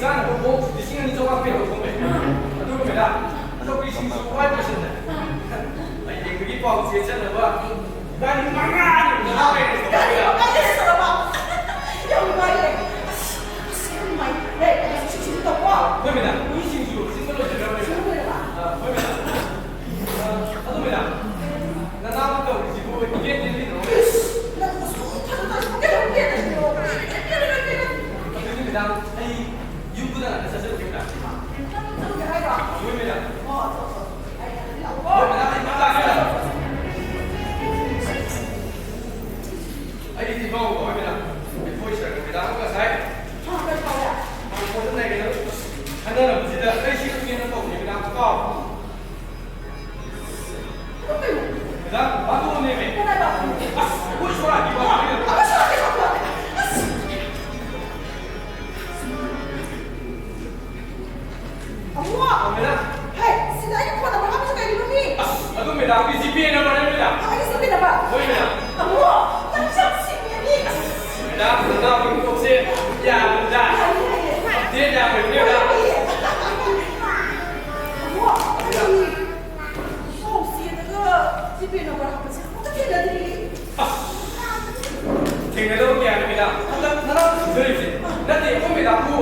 ꯆꯥꯅꯕ ꯕꯣꯛꯁ ꯂꯤꯁꯤꯡ ꯑꯅꯤ ꯆꯥꯝꯃꯉꯥ ꯄꯤꯔꯛꯄ ꯊꯣꯛꯃꯦ꯫ ꯑꯗꯨꯒ ꯃꯦꯗꯥꯝ, ꯍꯟꯗꯛꯀꯤ ꯁꯤꯡꯖꯨ ꯋꯥꯠꯄꯁꯤꯅ ꯍꯌꯦꯡꯗꯒꯤ ꯄꯥꯎ ꯆꯦ ꯆꯠꯅꯕ ꯏꯕꯥꯅꯤ ꯃꯉꯥꯅꯤ ꯍꯥꯏꯔꯦ꯫ ꯏꯕꯥꯅꯤ ꯃꯉꯥꯅꯤ ꯇꯧꯔꯕ? ꯌꯥꯝ ꯅꯨꯡꯉꯥꯏꯔꯦ꯫ ꯑꯁ, ꯑꯁ, ꯌꯥꯝ ꯅꯨꯡꯉꯥꯏꯔꯦ꯫ ꯑꯁ, ꯁꯤꯡꯖꯨ ꯇꯧꯀꯣ꯫ ꯍꯣꯏ ꯃꯦꯗꯥꯝ, ꯃꯤ ꯁꯤꯡꯖꯨ ꯁꯤꯡꯕ ꯂꯣꯏꯁꯤꯟꯈ꯭ꯔꯕꯅꯦ꯫ ꯁꯤꯡꯕ ꯂꯣꯏꯔꯕ? ꯑ, ꯍꯣꯏ ꯃꯦꯗꯥꯝ꯫ ꯑ, ꯑꯗꯨ ꯃꯦꯗꯥꯝ, ꯅꯅꯥꯎꯅ ꯇꯧꯔꯤꯁꯤꯕꯨ ꯏꯀꯦꯟ ꯀꯦꯟꯕꯤꯗ꯭ꯔꯣ? ꯏꯁ, ꯅꯪ ꯑꯁꯨꯛ ꯐꯖꯅ ꯇꯧꯔꯤꯁꯤꯕꯨ ꯀꯩꯗꯧꯕ ꯀꯦꯟꯗ꯭ꯔꯤꯅꯣ? ꯑꯗꯨꯗꯤ ꯃꯦꯗꯥꯝ, ꯑꯩ ꯌꯨꯝꯗꯨꯗ ꯉꯥꯛꯇ ꯆꯠꯆꯔꯨꯒꯦ ꯃꯦꯗꯥꯝ꯫ ꯅꯪ ꯆꯠꯂꯨꯒꯦ ꯍꯥꯏꯔꯣ? ꯍꯣꯏ ꯃꯦꯗꯥꯝ꯫ ꯑꯣ, ꯆꯠꯂꯣ, ꯆꯠꯂꯣ꯫ ꯑꯩ ꯉꯥꯛꯇ ꯂꯥꯛꯑꯣ꯫ ꯍꯣꯏ ꯃꯦꯗꯥꯝ, ꯑꯩ ꯉꯥꯛꯇ ꯂꯥꯛꯑꯒꯦ ꯃꯦꯗꯥꯝ꯫ ꯑꯩꯗꯤ ꯊꯤꯟꯕ ꯍꯧꯕ ꯍꯣꯏ ꯃꯦꯗꯥꯝ꯫ ꯑꯩꯈꯣꯏ ꯁꯔꯒ ꯃꯦꯗꯥꯝ ꯉꯁꯥꯏ ꯑꯥ, ꯀꯩ ꯇꯧꯔꯦ? ꯈꯠꯅꯔꯝꯕꯁꯤꯗ ꯑꯩ ꯁꯤ ꯎꯠꯀꯦꯅ ꯇꯧꯕꯅꯤ ꯃꯦꯗꯥꯝ, ꯀꯥꯎ꯫ ꯃꯦꯗꯥꯝ, ꯕꯥꯇꯣꯟꯅꯦꯃꯤ꯫ ꯀꯅꯥꯏ ꯕꯥꯇꯣꯟ? ꯑꯁ, ꯑꯩꯈꯣꯏ ꯁꯣꯔꯥꯠꯀꯤ ꯕꯥꯇꯣꯟꯅꯦ꯫ ꯑꯩꯈꯣꯏ ꯁꯣꯔꯥꯠꯀꯤ ꯕꯥꯇꯣꯟ? ꯑꯁ! ꯑꯃꯨ! ꯃꯦꯗꯥꯝ꯫ ꯍꯦ, ꯁꯤꯗ ꯑꯩꯒꯤ ꯐꯣꯟ ꯅꯝꯕꯔ ꯍꯥꯞꯄꯤꯁꯦ ꯀꯩꯒꯤꯅꯣ ꯃꯤ? ꯑꯁ, ꯑꯗꯨ ꯃꯦꯗꯥꯝꯒꯤ ꯖꯤꯄꯦ ꯅꯝꯕꯔꯅꯦ ꯃꯦꯗꯥꯝ꯫ ꯑꯩꯒꯤ ꯖꯤꯄꯦ ꯅꯝꯕꯔ? ꯍꯣꯏ ꯃꯦꯗꯥꯝ꯫ ꯑꯃꯨ! ꯅꯪ ꯌꯥꯝ ꯁꯤꯡꯉꯦ ꯃꯤ꯫ ꯃꯦꯗꯥꯝ, ꯅꯅꯥꯎꯒꯤ ꯀꯣꯛꯁꯦ ꯌꯥꯗ꯭ꯔꯦꯗ꯫ ꯌꯥꯏꯌꯦ, ꯌꯥꯏꯌꯦ꯫ ꯑꯞꯗꯦꯠ ꯌꯥꯝ ꯑꯣꯏꯈ꯭ꯔꯦꯗ꯫ ꯌꯥꯏꯌꯦ꯫ ꯑꯃꯨ! ꯄꯥꯎ ꯆꯦꯗꯒ ꯖꯤꯄꯦ ꯅꯝꯕꯔ ꯍꯥꯞꯄꯁꯦ ꯑꯃꯨꯛꯇ ꯊꯦꯡꯅꯗ꯭ꯔꯤ꯫ ꯑꯁ! ꯊꯦꯡꯅꯗꯕ ꯀꯌꯥꯅꯤ ꯃꯦꯗꯥꯝ꯫ ꯍꯟꯗꯛ ꯉꯔꯥꯡ ꯊꯦꯡꯅꯔꯤꯁꯦ꯫ ꯅꯠꯇꯦ, ꯑꯩꯈꯣꯏ ꯃꯦꯗꯥꯝꯕꯨ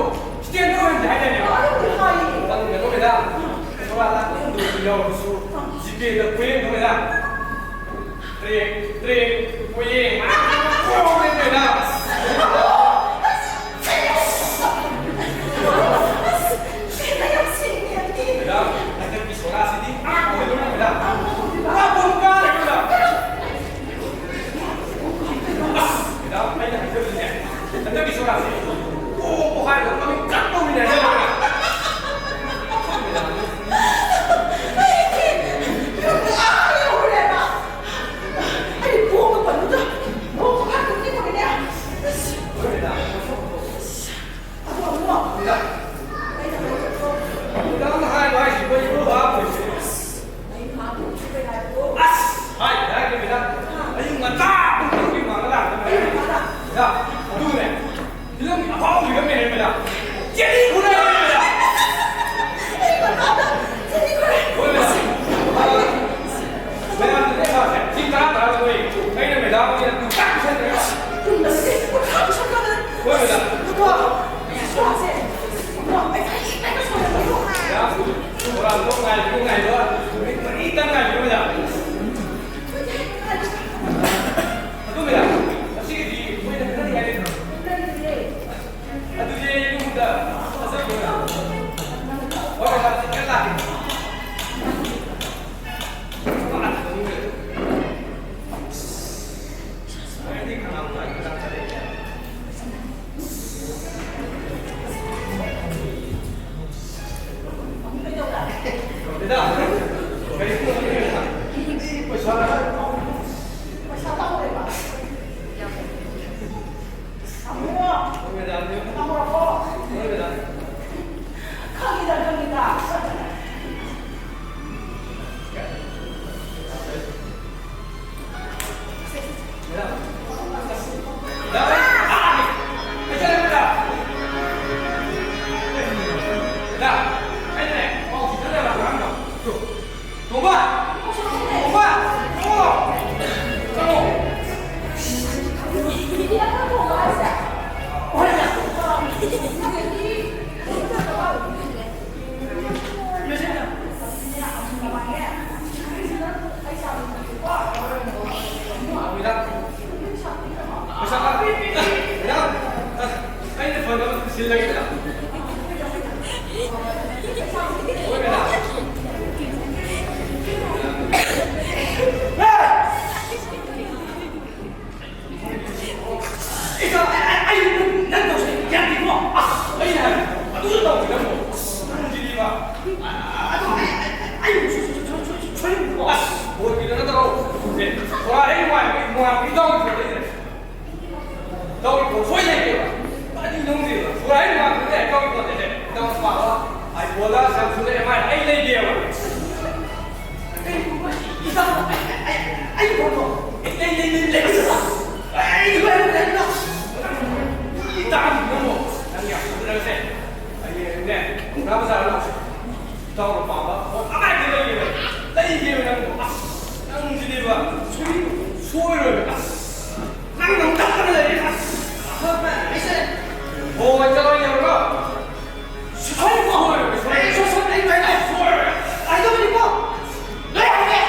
ꯁ꯭ꯇꯦꯟ ꯇꯧꯍꯟꯁꯦ ꯍꯥꯏꯗꯥꯏꯅꯦ? ꯑꯗꯨꯕꯨꯗꯤ ꯍꯥꯏꯌꯦ꯫ ꯅꯪ ꯀꯩꯅꯣ ꯃꯦꯗꯥꯝ, ꯁꯣꯔꯥ ꯂꯥꯛꯅꯤꯡꯗꯕꯁꯨ ꯌꯥꯎꯔꯁꯨ ꯖꯤꯄꯦꯗ ꯄꯨꯔꯦꯟꯗꯣ ꯃꯦꯗꯥꯝ꯫ ꯇ꯭ꯔꯦꯛ, ꯇ꯭ꯔꯦꯛ, ꯄꯨꯌꯦꯡ꯫ ꯄꯨꯔꯦꯟ ꯃꯦꯗꯥꯝ꯫ ꯃꯦꯗꯥꯝ, ꯍꯟꯗꯛꯀꯤ ꯁꯣꯔꯥꯁꯤꯗꯤ ꯑꯥ ꯑꯣꯏꯗꯧꯔꯦ, ꯃꯦꯗꯥꯝ꯫ ꯑꯥ ꯄꯨꯡ ꯀꯥꯔꯦ, ꯃꯦꯗꯥꯝ꯫ ꯑꯁ, ꯃꯦꯗꯥꯝ, ꯑꯩꯅ ꯍꯥꯏꯖꯕꯗꯤꯅꯦ, ꯍꯟꯗꯛꯀꯤ ꯁꯣꯔꯥꯁꯤ ꯑꯣ, ꯑꯣ ꯍꯥꯏꯔꯒ ꯃꯃꯤꯡ ꯆꯞ ꯇꯧꯃꯤꯟꯅꯔꯦ, ꯃꯦꯗꯥꯝ꯫ ꯃꯦꯗꯥꯝ꯫ ꯑꯩ ꯄꯣꯛꯄ ꯄꯟꯗꯨꯗ ꯅꯣꯛꯄ ꯉꯥꯛꯇ ꯊꯦꯡꯅꯕꯅꯦ꯫ ꯉꯥ ꯕꯖꯥꯔꯗ ꯂꯥꯛꯁꯤ꯫ ꯏꯇꯥꯎꯅ ꯄꯥꯝꯕ ꯄꯣꯠ ꯑꯃꯍꯦꯛꯇ ꯂꯩꯒꯦꯕ꯫ ꯂꯩꯒꯦꯕ ꯅꯪꯕꯨ꯫ ꯑꯁ, ꯅꯪꯁꯤꯗꯤꯕ꯫ ꯁꯣꯏ-, ꯁꯣꯏꯔꯣꯏꯕ꯫ ꯑꯁ, ꯅꯪ ꯅꯪ ꯇꯠꯇꯅ ꯂꯩꯔꯦ꯫ ꯑꯁ, ꯍꯣꯏ, ꯆꯠꯂꯣ, ꯌꯧꯔꯣ꯫ ꯁꯣꯏꯔꯣꯏ, ꯁꯣꯏꯔꯣꯏ, ꯁꯣꯏꯔꯣꯏ꯫ ꯑꯩ ꯁꯣꯏ-, ꯁꯣꯏ-, ꯑꯩ ꯍꯥꯏꯗꯣ ꯁꯣꯏꯔꯣꯏ꯫ ꯍꯥꯏꯗꯣꯛꯀꯅꯤꯀꯣ꯫ ꯂꯣꯏ ꯍꯥꯏꯒꯦ꯫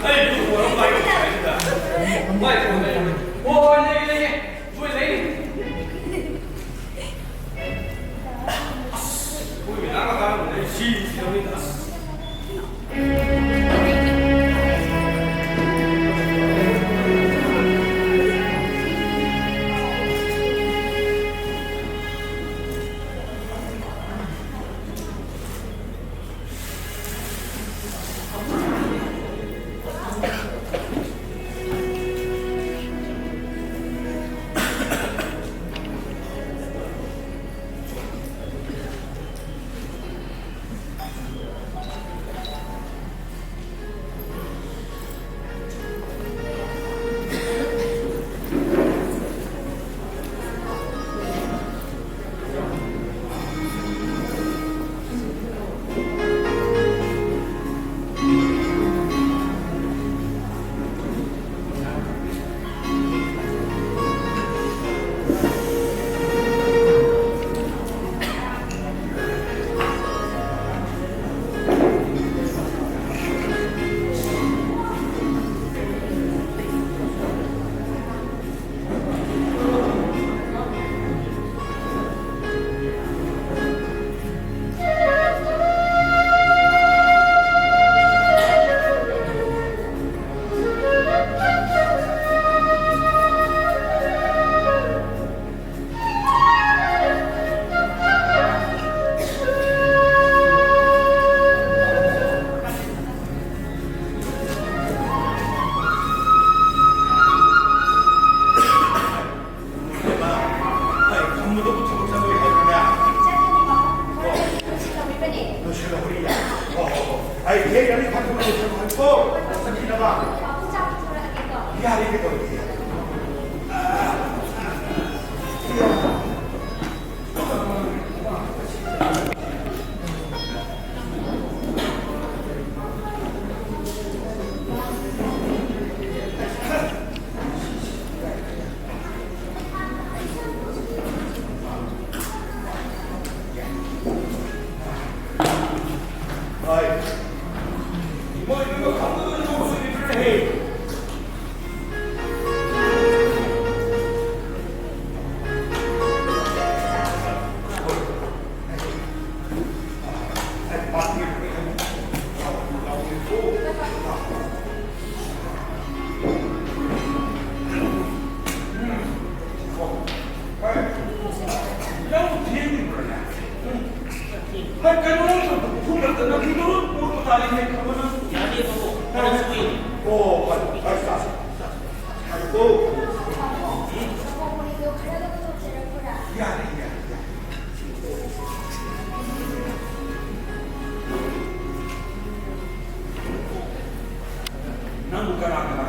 ꯑꯩ ꯂꯨꯍꯣꯡꯕ ꯄꯥꯏꯕ ꯁꯥꯏꯁꯤꯗ꯫ ꯃꯥꯏ ꯐꯣꯟ ꯂꯩꯔꯝꯃꯦ꯫ ꯍꯣꯏ, ꯍꯣꯏ, ꯂꯩꯒꯦ, ꯂꯩꯒꯦ꯫ ꯂꯣꯏ ꯂꯩ꯫ ꯑꯁ, ꯑꯩꯈꯣꯏ ꯃꯦꯗꯥꯝꯒ ꯀꯥꯔꯝꯕꯗ ꯑꯩ ꯁꯤ ꯁꯤꯔꯝꯅꯤꯗ, ꯑꯁ꯫ ꯆꯠꯀꯅꯤ, ꯃꯃꯥ꯫ ꯈꯔ ꯂꯣꯏꯁꯤꯜꯍꯧꯔꯤꯕꯅꯦ꯫ ꯂꯣꯏꯁꯤꯜꯍꯧꯔꯤꯌꯦ? ꯍꯣ, ꯍꯣ, ꯍꯣ꯫ ꯑꯩ ꯍꯦꯛ ꯌꯥꯔꯤ ꯐꯠ ꯐꯠ ꯂꯣꯏꯁꯤꯜꯍꯧꯔꯣꯀꯣ꯫ ꯆꯠꯈꯤꯅꯕ꯫ ꯄꯥꯕꯨꯡ ꯆꯥ ꯄꯤꯊꯣꯔꯛꯑꯒꯦꯀꯣ꯫ ꯌꯥꯔꯦ, ꯀꯩꯗꯧꯔꯒꯦ, ꯌꯥꯔꯦ꯫ ꯅꯪꯕꯨ ꯊꯦꯡꯉꯤꯕ꯭ꯔꯥꯅꯦ? ꯎꯝ꯫ ꯍꯣꯏ, ꯀꯩꯅꯣ ꯅꯪ ꯊꯨꯝꯂꯛꯇ ꯅꯪ ꯊꯨꯝꯂꯛꯇ ꯄꯨꯔꯛꯄ ꯇꯥꯔꯦꯅꯦ, ꯀꯩꯅꯣ ꯅꯪ? ꯌꯥꯅꯤ, ꯕꯥꯕꯨ꯫ ꯍꯣꯏ, ꯍꯣꯏ꯫ ꯑꯣ, ꯐꯔꯦ, ꯐꯔꯦ, ꯐꯔꯦ꯫ ꯐꯔꯦꯀꯣ? ꯌꯥꯔꯦ, ꯌꯥꯔꯦ, ꯌꯥꯔꯦ꯫ ꯅꯪꯕꯨ ꯀꯅꯥ ꯀꯅꯥ?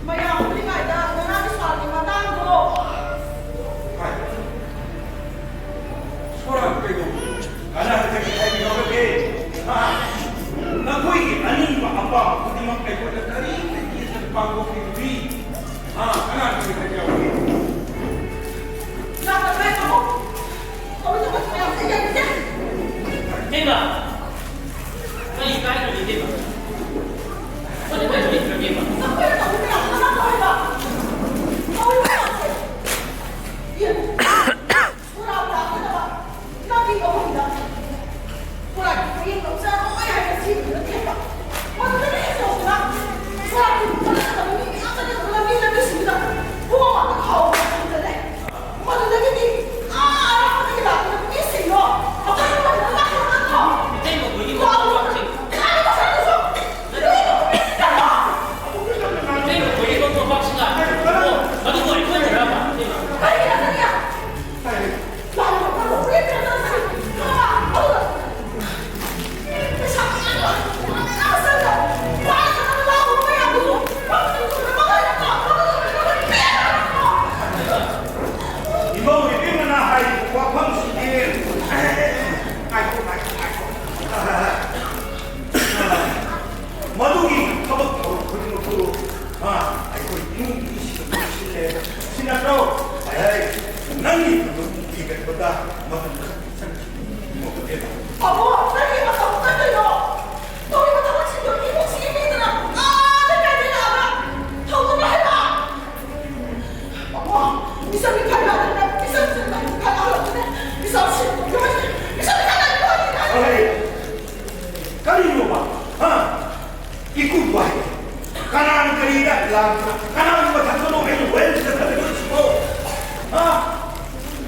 ꯃꯌꯥꯝ ꯎꯔꯤꯉꯩꯗ ꯉꯔꯥꯡꯒꯤ ꯁ꯭ꯋꯥꯜꯒꯤ ꯃꯇꯥꯡꯗꯣ꯫ ꯁꯣꯔꯥꯠ ꯀꯩꯗꯧꯕꯅꯣ? ꯀꯅꯥꯅ ꯀꯔꯤ ꯍꯥꯏꯕꯤꯔꯝꯕꯒꯦ? ꯍꯥ? ꯅꯈꯣꯏꯒꯤ ꯑꯅꯤꯡꯕ ꯑꯄꯥꯝꯕ ꯈꯨꯗꯤꯡꯃꯛ ꯑꯩꯈꯣꯏꯅ ꯀꯔꯤꯝꯇ ꯌꯦꯠꯇꯅ ꯄꯥꯡꯊꯣꯛꯄꯤꯕꯅꯤ꯫ ꯍꯥ? ꯀꯅꯥꯅ ꯀꯔꯤ ꯍꯥꯏꯕꯤꯔꯝꯕꯒꯦ? ꯂꯥꯛꯀꯗ꯭ꯔꯥ ꯌꯦꯡꯉꯣ꯫ ꯇꯧꯔꯤꯗꯣ ꯃꯌꯥꯝꯁꯦ ꯌꯦꯡꯉꯨꯁꯦ꯫ ꯏꯕꯦꯝꯃ, ꯀꯔꯤ ꯀꯥꯏꯗꯅꯣ ꯏꯕꯦꯝꯃ? ꯑꯩꯈꯣꯏꯅ ꯀꯔꯤ ꯂꯩꯇ꯭ꯔꯒꯦꯕ? ꯅꯈꯣꯏꯅ ꯇꯧꯔꯤ ꯃꯌꯥꯝꯗꯣ ꯀꯅꯥ ꯇꯧꯔꯤꯕ? ꯇꯧꯔꯤ ꯃꯌꯥꯝꯁꯦ꯫ ꯌꯦꯡꯉꯨ꯫ ꯁꯣꯔꯥꯠ ꯂꯥꯛꯀꯗꯕ ꯂꯝꯕꯤ ꯃꯐꯝꯗ ꯁꯣꯔꯥꯠꯀꯤ ꯄꯣꯌꯦꯡ ꯂꯧꯖꯔꯣꯏ ꯍꯥꯏꯅ ꯁꯤꯕꯤꯗꯨꯅ ꯊꯦꯝꯕ꯫ ꯃꯗꯨꯗꯒꯤ ꯍꯦꯟꯅ ꯁꯣꯔꯥꯠꯀꯤ ꯃꯐꯝꯗ ꯃꯤ ꯃꯌꯥꯝ ꯀꯅꯥꯅ ꯀꯔꯤꯗ ꯂꯥꯟꯕ? ꯀꯅꯥꯒꯤ ꯃꯊꯛꯇꯅꯣ ꯑꯩꯅ ꯋꯥꯌꯦꯜ ꯆꯠꯊꯒꯗꯧꯔꯤꯁꯤꯕꯣ? ꯍꯥ?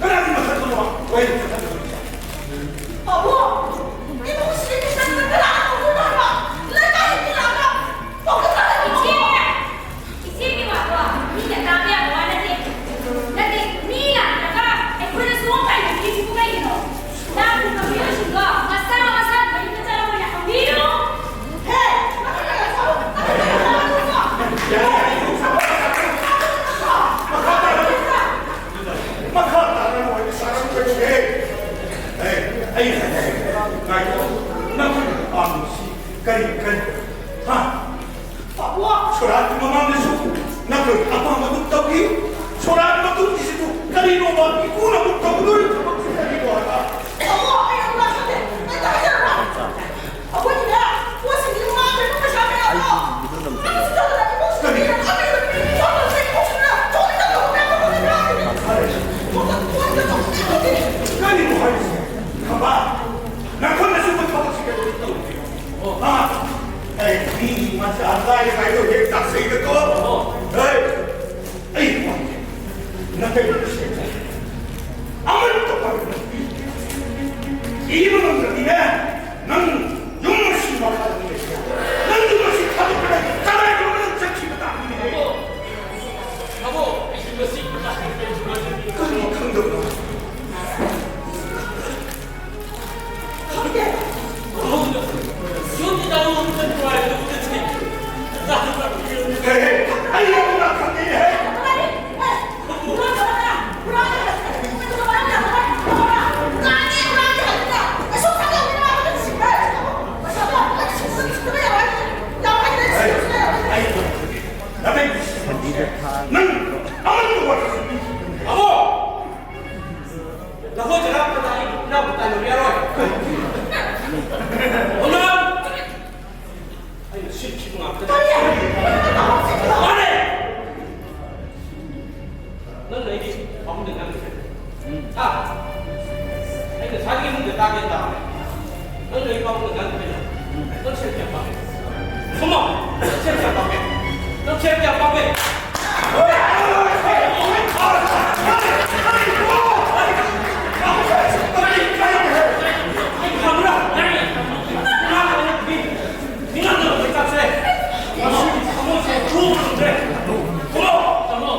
ꯀꯅꯥꯒꯤ ꯃꯊꯛꯇꯅꯣ ꯋꯥꯌꯦꯜ ꯆꯠꯊꯒꯗꯧꯔꯤꯁꯤꯕꯣ? ꯄꯥꯕꯨꯡ! ꯏꯃꯨꯡꯁꯤꯒꯤ ꯃꯤꯁꯛꯁꯤꯡ ꯀꯅꯥꯅ ꯇꯧꯗꯣꯏꯅꯣ ꯍꯥꯏꯕ? ꯂꯩꯀꯥꯏꯒꯤ ꯃꯤ ꯂꯥꯛꯑꯒ ꯄꯥꯎꯈꯨꯝ ꯇꯥꯔꯒ ꯏꯆꯦ! ꯏꯆꯦꯒꯤ ꯋꯥꯗꯣ ꯃꯤꯅ ꯇꯥꯕ ꯌꯥꯕ ꯋꯥ ꯅꯠꯇꯦ꯫ ꯅꯠꯇꯦ, ꯃꯤ ꯂꯥꯛꯇ꯭ꯔꯒ ꯑꯩꯈꯣꯏꯗ ꯁꯨꯝ ꯇꯥꯏꯅꯕꯤꯔꯤꯁꯤꯕꯨ ꯀꯩꯒꯤꯅꯣ? ꯂꯥꯛꯂꯤꯕ ꯃꯤꯑꯣꯏꯁꯤꯡꯗꯣ ꯃꯁꯥ ꯃꯁꯥꯒꯤ ꯃꯌꯨꯝꯗ ꯆꯠꯂꯣ ꯑꯣꯏꯅ ꯍꯪꯕꯤꯔꯨ꯫ ꯍꯦ! ꯃꯈꯥ ꯇꯥꯅ ꯃꯣꯏꯗꯤ ꯆꯥꯔꯝꯒꯅꯤꯍꯦ꯫ ꯑꯦ, ꯑꯩ ꯍꯥꯏꯒꯦ꯫ ꯉꯥꯏꯈꯣ꯫ ꯅꯪ ꯄꯥꯝꯃꯤꯁꯤ ꯀꯔꯤ, ꯀꯔꯤ? ꯍꯥ? ꯁꯣꯔꯥꯠꯀꯤ ꯃꯃꯥꯡꯗꯁꯨ ꯅꯈꯣꯏ ꯑꯄꯥꯝꯕꯗꯨ ꯇꯧꯕꯤꯌꯨ꯫ ꯁꯣꯔꯥꯠ ꯃꯇꯨꯡꯒꯤꯁꯤꯕꯨ ꯀꯔꯤꯅꯣꯕ? ꯏꯄꯨꯅ ꯑꯃꯨꯛ ꯇꯧꯒꯗꯧꯔꯤꯕ ꯊꯕꯛꯁꯤ ꯀꯔꯤꯅꯣ ꯍꯥꯏꯕ? ꯇꯥꯃꯣ, ꯑꯩ ꯑꯃꯨꯛ ꯂꯥꯛꯆꯒꯦ꯫ ꯑꯩ ꯍꯥꯏꯖꯔꯔꯣꯏ꯫ ꯑꯩꯈꯣꯏꯒꯤꯅꯦ, ꯄꯣꯠꯁꯤꯡꯁꯤ ꯃꯥꯡꯈ꯭ꯔꯦ, ꯄꯩꯁꯥ ꯃꯌꯥꯝꯗꯣ꯫ ꯅꯪꯁꯨ ꯆꯠꯂꯨ, ꯅꯪ ꯏꯃꯨꯡꯁꯤꯗ ꯃꯤ ꯌꯥꯝ ꯂꯥꯛꯑꯝꯃꯦ, ꯅꯨꯄꯤ ꯃꯤ ꯌꯥꯝ ꯂꯥꯛꯑꯝꯃꯦ, ꯏꯃꯨꯡꯁꯤꯗ ꯆꯣꯡꯉꯤ ꯆꯠꯂꯨ, ꯃꯌꯥꯝ ꯑꯃ ꯂꯩꯔꯝꯃꯦ꯫ ꯄꯣꯠꯇ ꯄꯣꯠꯇ ꯆꯣꯡꯉꯤ ꯆꯠꯂꯨ꯫ ꯀꯔꯤꯅꯣ ꯍꯥꯏꯔꯤꯁꯦ? ꯊꯕꯥ, ꯅꯈꯣꯏꯅ ꯁꯨꯝꯕ ꯊꯕꯛꯁꯤ ꯀꯩꯗꯧꯕ ꯇꯧꯔꯤꯅꯣ? ꯍꯥ? ꯑꯩ ꯃꯤꯒꯤ ꯃꯆꯥ ꯂꯥꯏ ꯍꯥꯏꯗꯣ ꯍꯦꯛ ꯇꯥꯛꯁꯩꯗꯀꯣ꯫ ꯍꯣꯏ꯫ ꯑꯩ ꯄꯥꯝꯗꯦ꯫ ꯅꯈꯣꯏ ꯂꯣꯏꯅ ꯁꯦꯝꯃꯦ꯫ ꯑꯃꯠꯇ ꯄꯥꯝꯗꯦ꯫ ꯏꯕ ꯉꯝꯗ꯭ꯔꯗꯤꯅꯦ, ꯅꯪ ꯌꯨꯝ ꯑꯁꯤ ꯃꯈꯥꯗ ꯂꯩꯌꯣ꯫ ꯅꯪ ꯌꯨꯝ ꯑꯁꯤ ꯊꯥꯗꯣꯛꯄꯗ ꯀꯗꯥꯏꯗꯅꯣ ꯅꯪ ꯆꯠꯈꯤꯕ ꯇꯥꯕꯅꯤꯅꯦ꯫ ꯇꯥꯃꯣ, ꯑꯩꯁꯨ ꯉꯁꯤ ꯀꯔꯤ ꯈꯪꯗꯕꯅꯣ? ꯈꯪꯗꯦ꯫ ꯌꯨꯝꯗ ꯇꯥꯃꯣ ꯑꯃꯇ ꯅꯨꯡꯉꯥꯏꯕ ꯑꯃꯇ ꯊꯤ꯫ ꯍꯦ, ꯍꯦ, ꯑꯩ ꯌꯥꯝꯅ ꯈꯪꯉꯦ, ꯍꯦ꯫ ꯅꯪ ꯑꯃꯠꯇ ꯋꯥꯔꯤ ꯁꯥꯕꯤꯈꯤꯕ ꯅꯈꯣꯏ ꯀꯅꯥꯝꯇꯅ ꯑꯩꯒꯤ ꯏꯅꯥꯎꯕꯨ ꯇꯥꯟꯅꯕ ꯌꯥꯔꯣꯏ꯫ ꯍꯣꯠꯅꯧ! ꯑꯩꯅ ꯁꯤꯠꯈꯤꯕ ꯉꯥꯛꯇꯅꯤ꯫ ꯃꯥꯅꯦ! ꯅꯪꯅ ꯑꯩꯒꯤ ꯄꯥꯕꯨꯡꯗ ꯉꯥꯡꯈ꯭ꯔꯦ꯫ ꯍꯥ? ꯑꯩꯅ ꯁ꯭ꯋꯥꯏꯒꯤ ꯏꯃꯨꯡꯗ ꯇꯥꯒꯦ ꯇꯥꯕꯅꯦ꯫ ꯅꯪꯅ ꯑꯩ ꯄꯥꯕꯨꯡꯗ ꯉꯥꯡꯈ꯭ꯔꯦ꯫ ꯅꯪ ꯁꯦꯜ ꯀꯌꯥ ꯄꯥꯝꯃꯦ? ꯈꯨꯝꯃꯣ! ꯅꯪ ꯁꯦꯜ ꯀꯌꯥ ꯄꯥꯝꯃꯦ? ꯅꯪ ꯁꯦꯜ ꯀꯌꯥ ꯄꯥꯝꯒꯦ? ꯊꯝꯃꯨꯔꯥ? ꯅꯪ ꯃꯤꯉꯥꯡꯅ ꯂꯧꯕ ꯆꯥꯛꯁꯦ ꯉꯁꯤ ꯊꯃꯣꯏꯁꯦ ꯊꯣꯛꯄ ꯉꯝꯗ꯭ꯔꯦ꯫ ꯀꯨꯝꯃꯣ! ꯇꯥꯃꯣ,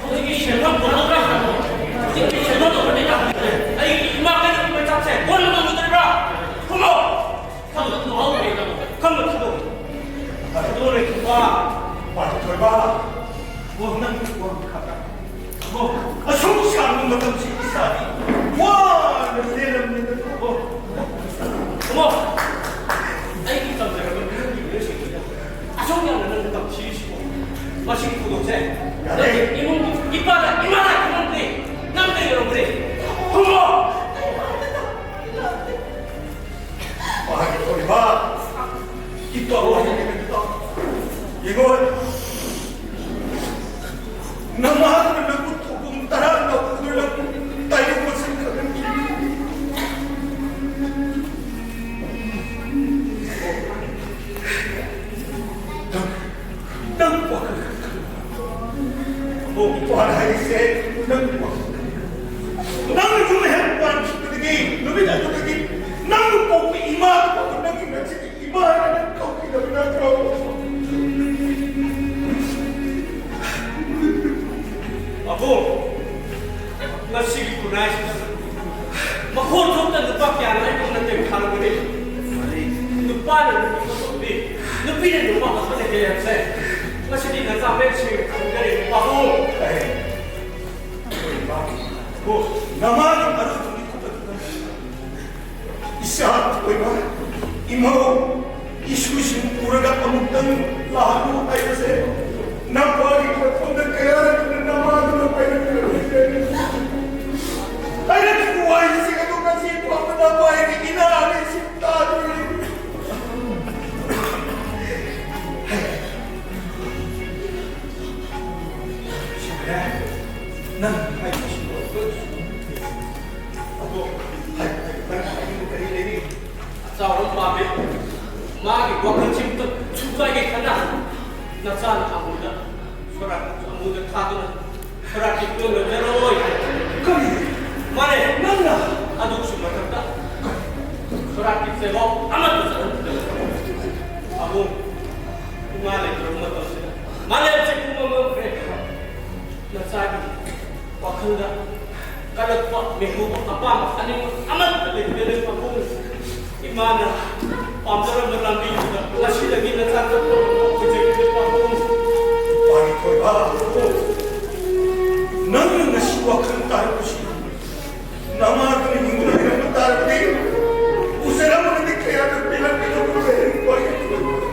ꯍꯧꯖꯤꯛꯀꯤ ꯁꯦꯟꯐꯝ ꯄꯨꯔꯛꯑꯣ꯫ ꯍꯧꯖꯤꯛꯀꯤ ꯁꯦꯟꯐꯝ ꯄꯨꯔꯛꯑꯣ꯫ ꯑꯩꯒꯤ ꯏꯃꯥ ꯀꯩꯅ ꯄꯤꯕ ꯆꯥꯛꯁꯦ ꯀꯣꯟꯅ ꯉꯝꯒꯗꯧꯔꯤꯕ꯭ꯔꯥ? ꯀꯨꯝꯃꯣ! ꯊꯥꯗꯣꯛ, ꯊꯥꯗꯣꯛ, ꯊꯥꯗꯣꯛ꯫ ꯊꯥꯗꯣꯛ, ꯊꯥꯗꯣꯛ꯫ ꯊꯥꯗꯣꯛꯑꯣ, ꯂꯩꯊꯣꯛꯄ꯫ ꯄꯥꯟꯊꯣꯏꯕ꯫ ꯑꯣ, ꯅꯪ ꯋꯥ ꯈꯔ꯫ ꯑꯣ, ꯑꯁꯨꯛ ꯁꯥꯡꯕ ꯃꯇꯝꯁꯤ ꯏꯁꯥꯗꯤ ꯋꯥꯅ ꯂꯦꯜꯂꯝꯃꯤꯗꯀꯣ꯫ ꯑꯣ, ꯑꯩꯒꯤ ꯇꯝꯖꯔꯕ ꯃꯤꯑꯣꯏꯒꯤ ꯃꯤꯑꯣꯏꯁꯤꯡꯁꯤꯗ ꯑꯁꯨꯛ ꯌꯥꯝꯅ ꯅꯪꯅ ꯇꯝꯊꯤꯔꯤꯁꯤꯕꯨ? ꯃꯁꯤꯒꯤ ꯊꯧꯗꯣꯛꯁꯦ ꯌꯥꯔꯦ꯫ ꯅꯪꯒꯤ ꯏꯃꯨꯡꯒꯤ ꯏꯄꯥꯗ, ꯏꯃꯥꯗ ꯈꯪꯍꯟꯗꯦ꯫ ꯅꯪ ꯀꯩꯗꯧꯔꯝꯒꯅꯤ? ꯈꯨꯝꯃꯣ! ꯃꯍꯥꯛꯀꯤ ꯊꯣꯏꯕ ꯏꯄꯥ ꯋꯥꯍꯩꯅꯤꯅ ꯌꯦꯡꯉꯣ, ꯅꯃꯥꯗꯨꯅ ꯅꯪꯕꯨ ꯊꯧꯕꯨꯝ ꯇꯔꯥ ꯅꯧꯗꯨꯅ ꯇꯥꯏꯕꯪ ꯃꯁꯤꯡ ꯈꯪꯍꯟꯈꯤꯕꯅꯤ꯫ ꯅꯪ, ꯅꯪ ꯋꯥꯈꯜ ꯈꯟꯒꯅꯨ꯫ ꯑꯕꯣꯛ ꯏꯄ꯭ꯋꯥꯅ ꯍꯥꯏꯔꯤꯁꯦ ꯅꯪ ꯋꯥꯈꯜ ꯈꯟꯒꯅꯨ꯫ ꯅꯪ ꯌꯨꯝ ꯍꯦꯛ ꯄꯥꯟꯈꯤꯕꯗꯒꯤ, ꯅꯨꯃꯤꯠ ꯑꯗꯨꯗꯒꯤ ꯅꯪ ꯄꯣꯛꯄ ꯏꯃꯥ ꯄꯣꯛꯄ ꯅꯪꯒꯤ ꯅꯆꯤꯟ ꯏꯃꯥ ꯍꯥꯏꯅ ꯅꯪ ꯀꯧꯈꯤꯗꯕ ꯅꯠꯇ꯭ꯔꯣ? ꯑꯕꯣꯛ, ꯉꯁꯤꯒꯤ ꯈꯨꯟꯅꯥꯏꯁꯤꯗ ꯃꯈꯣꯟ ꯊꯣꯛꯇ ꯅꯨꯄꯥ ꯀꯌꯥꯅ ꯑꯩꯕꯨ ꯅꯇꯦꯡ ꯊꯥꯔꯝꯒꯅꯤ꯫ ꯅꯨꯄꯥꯅ ꯅꯨꯄꯤ ꯃꯇꯨꯡꯗꯤ, ꯅꯨꯄꯤꯅ ꯅꯨꯄꯥ ꯃꯊꯛꯇ ꯍꯦꯜꯂꯦ ꯍꯥꯏꯕꯁꯦ ꯉꯁꯤꯗꯤ ꯅꯆꯥ ꯃꯌꯥꯝꯁꯤꯡ ꯈꯪꯖꯔꯦ, ꯄꯥꯕꯨꯡ꯫ ꯅꯃꯥꯒꯤ ꯑꯔꯣꯏꯕꯒꯤ ꯈꯨꯗꯛꯇ ꯏꯆꯥ ꯑꯣꯏꯕ ꯏꯃꯧ ꯏꯁꯨꯁꯤꯡ ꯎꯔꯒ ꯑꯃꯨꯛꯇꯪ ꯂꯥꯛꯍꯜꯂꯨ ꯍꯥꯏꯕꯁꯦ ꯅꯄꯥꯒꯤ ꯃꯐꯝꯗ ꯀꯌꯥꯔꯛ ꯅꯃꯥꯗꯨꯅ ꯄꯥꯏꯔꯛꯈ꯭ꯔꯕꯅꯤ꯫ ꯍꯥꯏꯔꯛꯈꯤꯕ ꯋꯥꯍꯩꯁꯤꯡ ꯑꯗꯨ ꯉꯁꯤ ꯐꯥꯎꯕ ꯅꯄꯥꯒꯤ ꯏꯅꯥꯅꯤ ꯁꯤ ꯇꯥꯗꯨꯔꯤ꯫ ꯅꯪ ꯍꯥꯏꯕꯁꯤꯡꯗꯣ ꯑꯗꯣ ꯍꯥꯏ-, ꯍꯥꯏ-, ꯅꯪ ꯍꯥꯏꯅꯤꯡꯕ ꯀꯔꯤ ꯂꯩꯔꯤ? ꯑꯆꯥꯎꯕ ꯄꯥꯝꯃꯦ꯫ ꯃꯥꯒꯤ ꯋꯥꯈꯜꯁꯤꯃꯇ ꯊꯨꯒꯥꯏꯒꯦ ꯈꯟꯅ ꯅꯆꯥꯅ ꯑꯃꯨꯗ ꯁꯣꯔꯥꯠ, ꯑꯃꯨꯗ ꯊꯥꯗꯨꯅ ꯁꯣꯔꯥꯠꯀꯤ ꯄꯣꯠ ꯂꯧꯖꯔꯣꯏ ꯍꯥꯏ꯫ ꯀꯔꯤ? ꯃꯥꯅꯦ, ꯅꯪꯅ? ꯑꯗꯨꯒꯤꯁꯨ ꯃꯊꯛꯇ ꯁꯣꯔꯥꯠꯀꯤ ꯆꯦꯕꯥꯎ ꯑꯃꯠꯇ ꯆꯠꯍꯟꯗꯕ꯫ ꯑꯕꯨꯡ, ꯏꯃꯥ ꯂꯩꯇ꯭ꯔꯕ ꯃꯇꯝꯁꯤꯗ ꯃꯥꯂꯦꯝꯁꯦ ꯄꯨꯝꯕ ꯃꯝꯈ꯭ꯔꯦ꯫ ꯅꯆꯥꯒꯤ ꯋꯥꯈꯜꯗ ꯀꯜꯂꯛꯄ, ꯃꯤꯍꯧꯕ, ꯑꯄꯥꯝꯕ ꯑꯅꯤꯃꯛ ꯑꯃꯠꯇ ꯂꯩꯇꯦ ꯄꯥꯕꯨꯡ꯫ ꯏꯃꯥꯅ ꯄꯥꯝꯖꯔꯝꯕ ꯂꯝꯕꯤꯗꯨꯗ ꯉꯁꯤꯗꯒꯤ ꯅꯆꯥ ꯆꯠꯄ ꯑꯣꯏꯖꯒꯦ ꯄꯥꯕꯨꯡ꯫ ꯄꯥꯔꯤ ꯊꯣꯏꯕ, ꯅꯪꯅ ꯉꯁꯤ ꯋꯥꯈꯜ ꯇꯥꯔꯛꯄꯁꯤ ꯅꯃꯥꯗꯨꯅ ꯍꯤꯡꯗꯨꯅ ꯂꯩꯔꯝꯕ ꯇꯥꯔꯕꯗꯤ ꯎꯖꯔꯝꯕꯅꯗꯤ ꯀꯌꯥꯗ ꯄꯦꯜꯂꯝꯒꯗꯧꯕ ꯂꯩꯔꯝꯃꯣꯏ꯫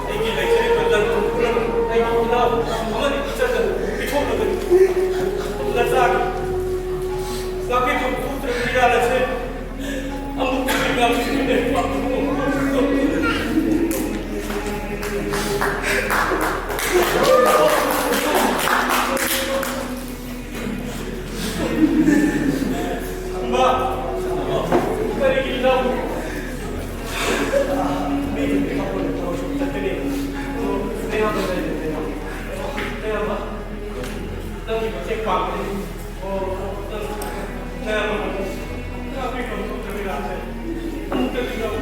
ꯑꯩꯒꯤ ꯂꯩꯖꯔꯤꯕ ꯂꯟ ꯊꯨꯝ ꯄꯨꯝꯅꯃꯛ ꯑꯩꯒꯤ ꯏꯅꯥꯎ ꯑꯃꯗꯤ ꯏꯆꯟꯗ ꯄꯤꯊꯣꯛꯂꯒꯅꯤ꯫ ꯅꯆꯥꯒꯤ ꯉꯥꯛꯄꯤꯐꯝ ꯊꯣꯛꯇ꯭ꯔꯕ ꯏꯔꯥꯜ ꯑꯁꯦ ꯑꯃꯨꯛꯇ ꯉꯥꯛꯄꯤꯌꯨꯅꯦ꯫ ꯏꯃꯥ, ꯀꯔꯤꯒꯤ ꯏꯅꯥꯎ? ꯃꯤꯒꯤ ꯃꯤꯐꯝ ꯑꯣꯏꯅ ꯊꯕꯛ ꯁꯨꯕ ꯆꯠꯀꯅꯤ꯫ ꯑꯣ, ꯑꯌꯥꯝꯕ ꯂꯩꯔꯦ, ꯑꯌꯥꯝꯕ꯫ ꯑꯌꯥꯝꯕ, ꯅꯪꯒꯤ ꯃꯇꯦꯡ ꯄꯥꯡꯒꯅꯤ꯫ ꯑꯣ, ꯅꯪ, ꯅꯌꯥꯝꯕ, ꯅꯪ ꯑꯄꯤꯛꯄ ꯑꯃ ꯊꯣꯛꯇ꯭ꯔꯕꯤ ꯂꯥꯛꯁꯦ꯫ ꯑꯃꯨꯛꯇꯗꯤ ꯅꯪ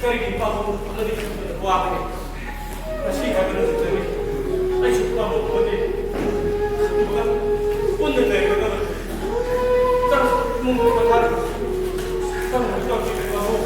ꯀꯔꯤꯒꯤ ꯄꯥꯕꯨꯡ ꯑꯃꯗꯤ ꯋꯥꯕꯒꯦ? ꯉꯁꯤ ꯍꯥꯏꯕ ꯅꯨꯃꯤꯠꯇꯅꯤ꯫ ꯑꯩꯁꯨ ꯄꯥꯕꯨꯡ ꯑꯃꯗꯤ ꯄꯨꯟꯅ ꯂꯩꯔꯒꯗꯕꯅꯤ꯫ ꯆꯪ, ꯏꯃꯨꯡꯗ ꯄꯣꯊꯥꯔꯣ꯫ ꯆꯪ, ꯆꯪ, ꯄꯥꯕꯨꯡ꯫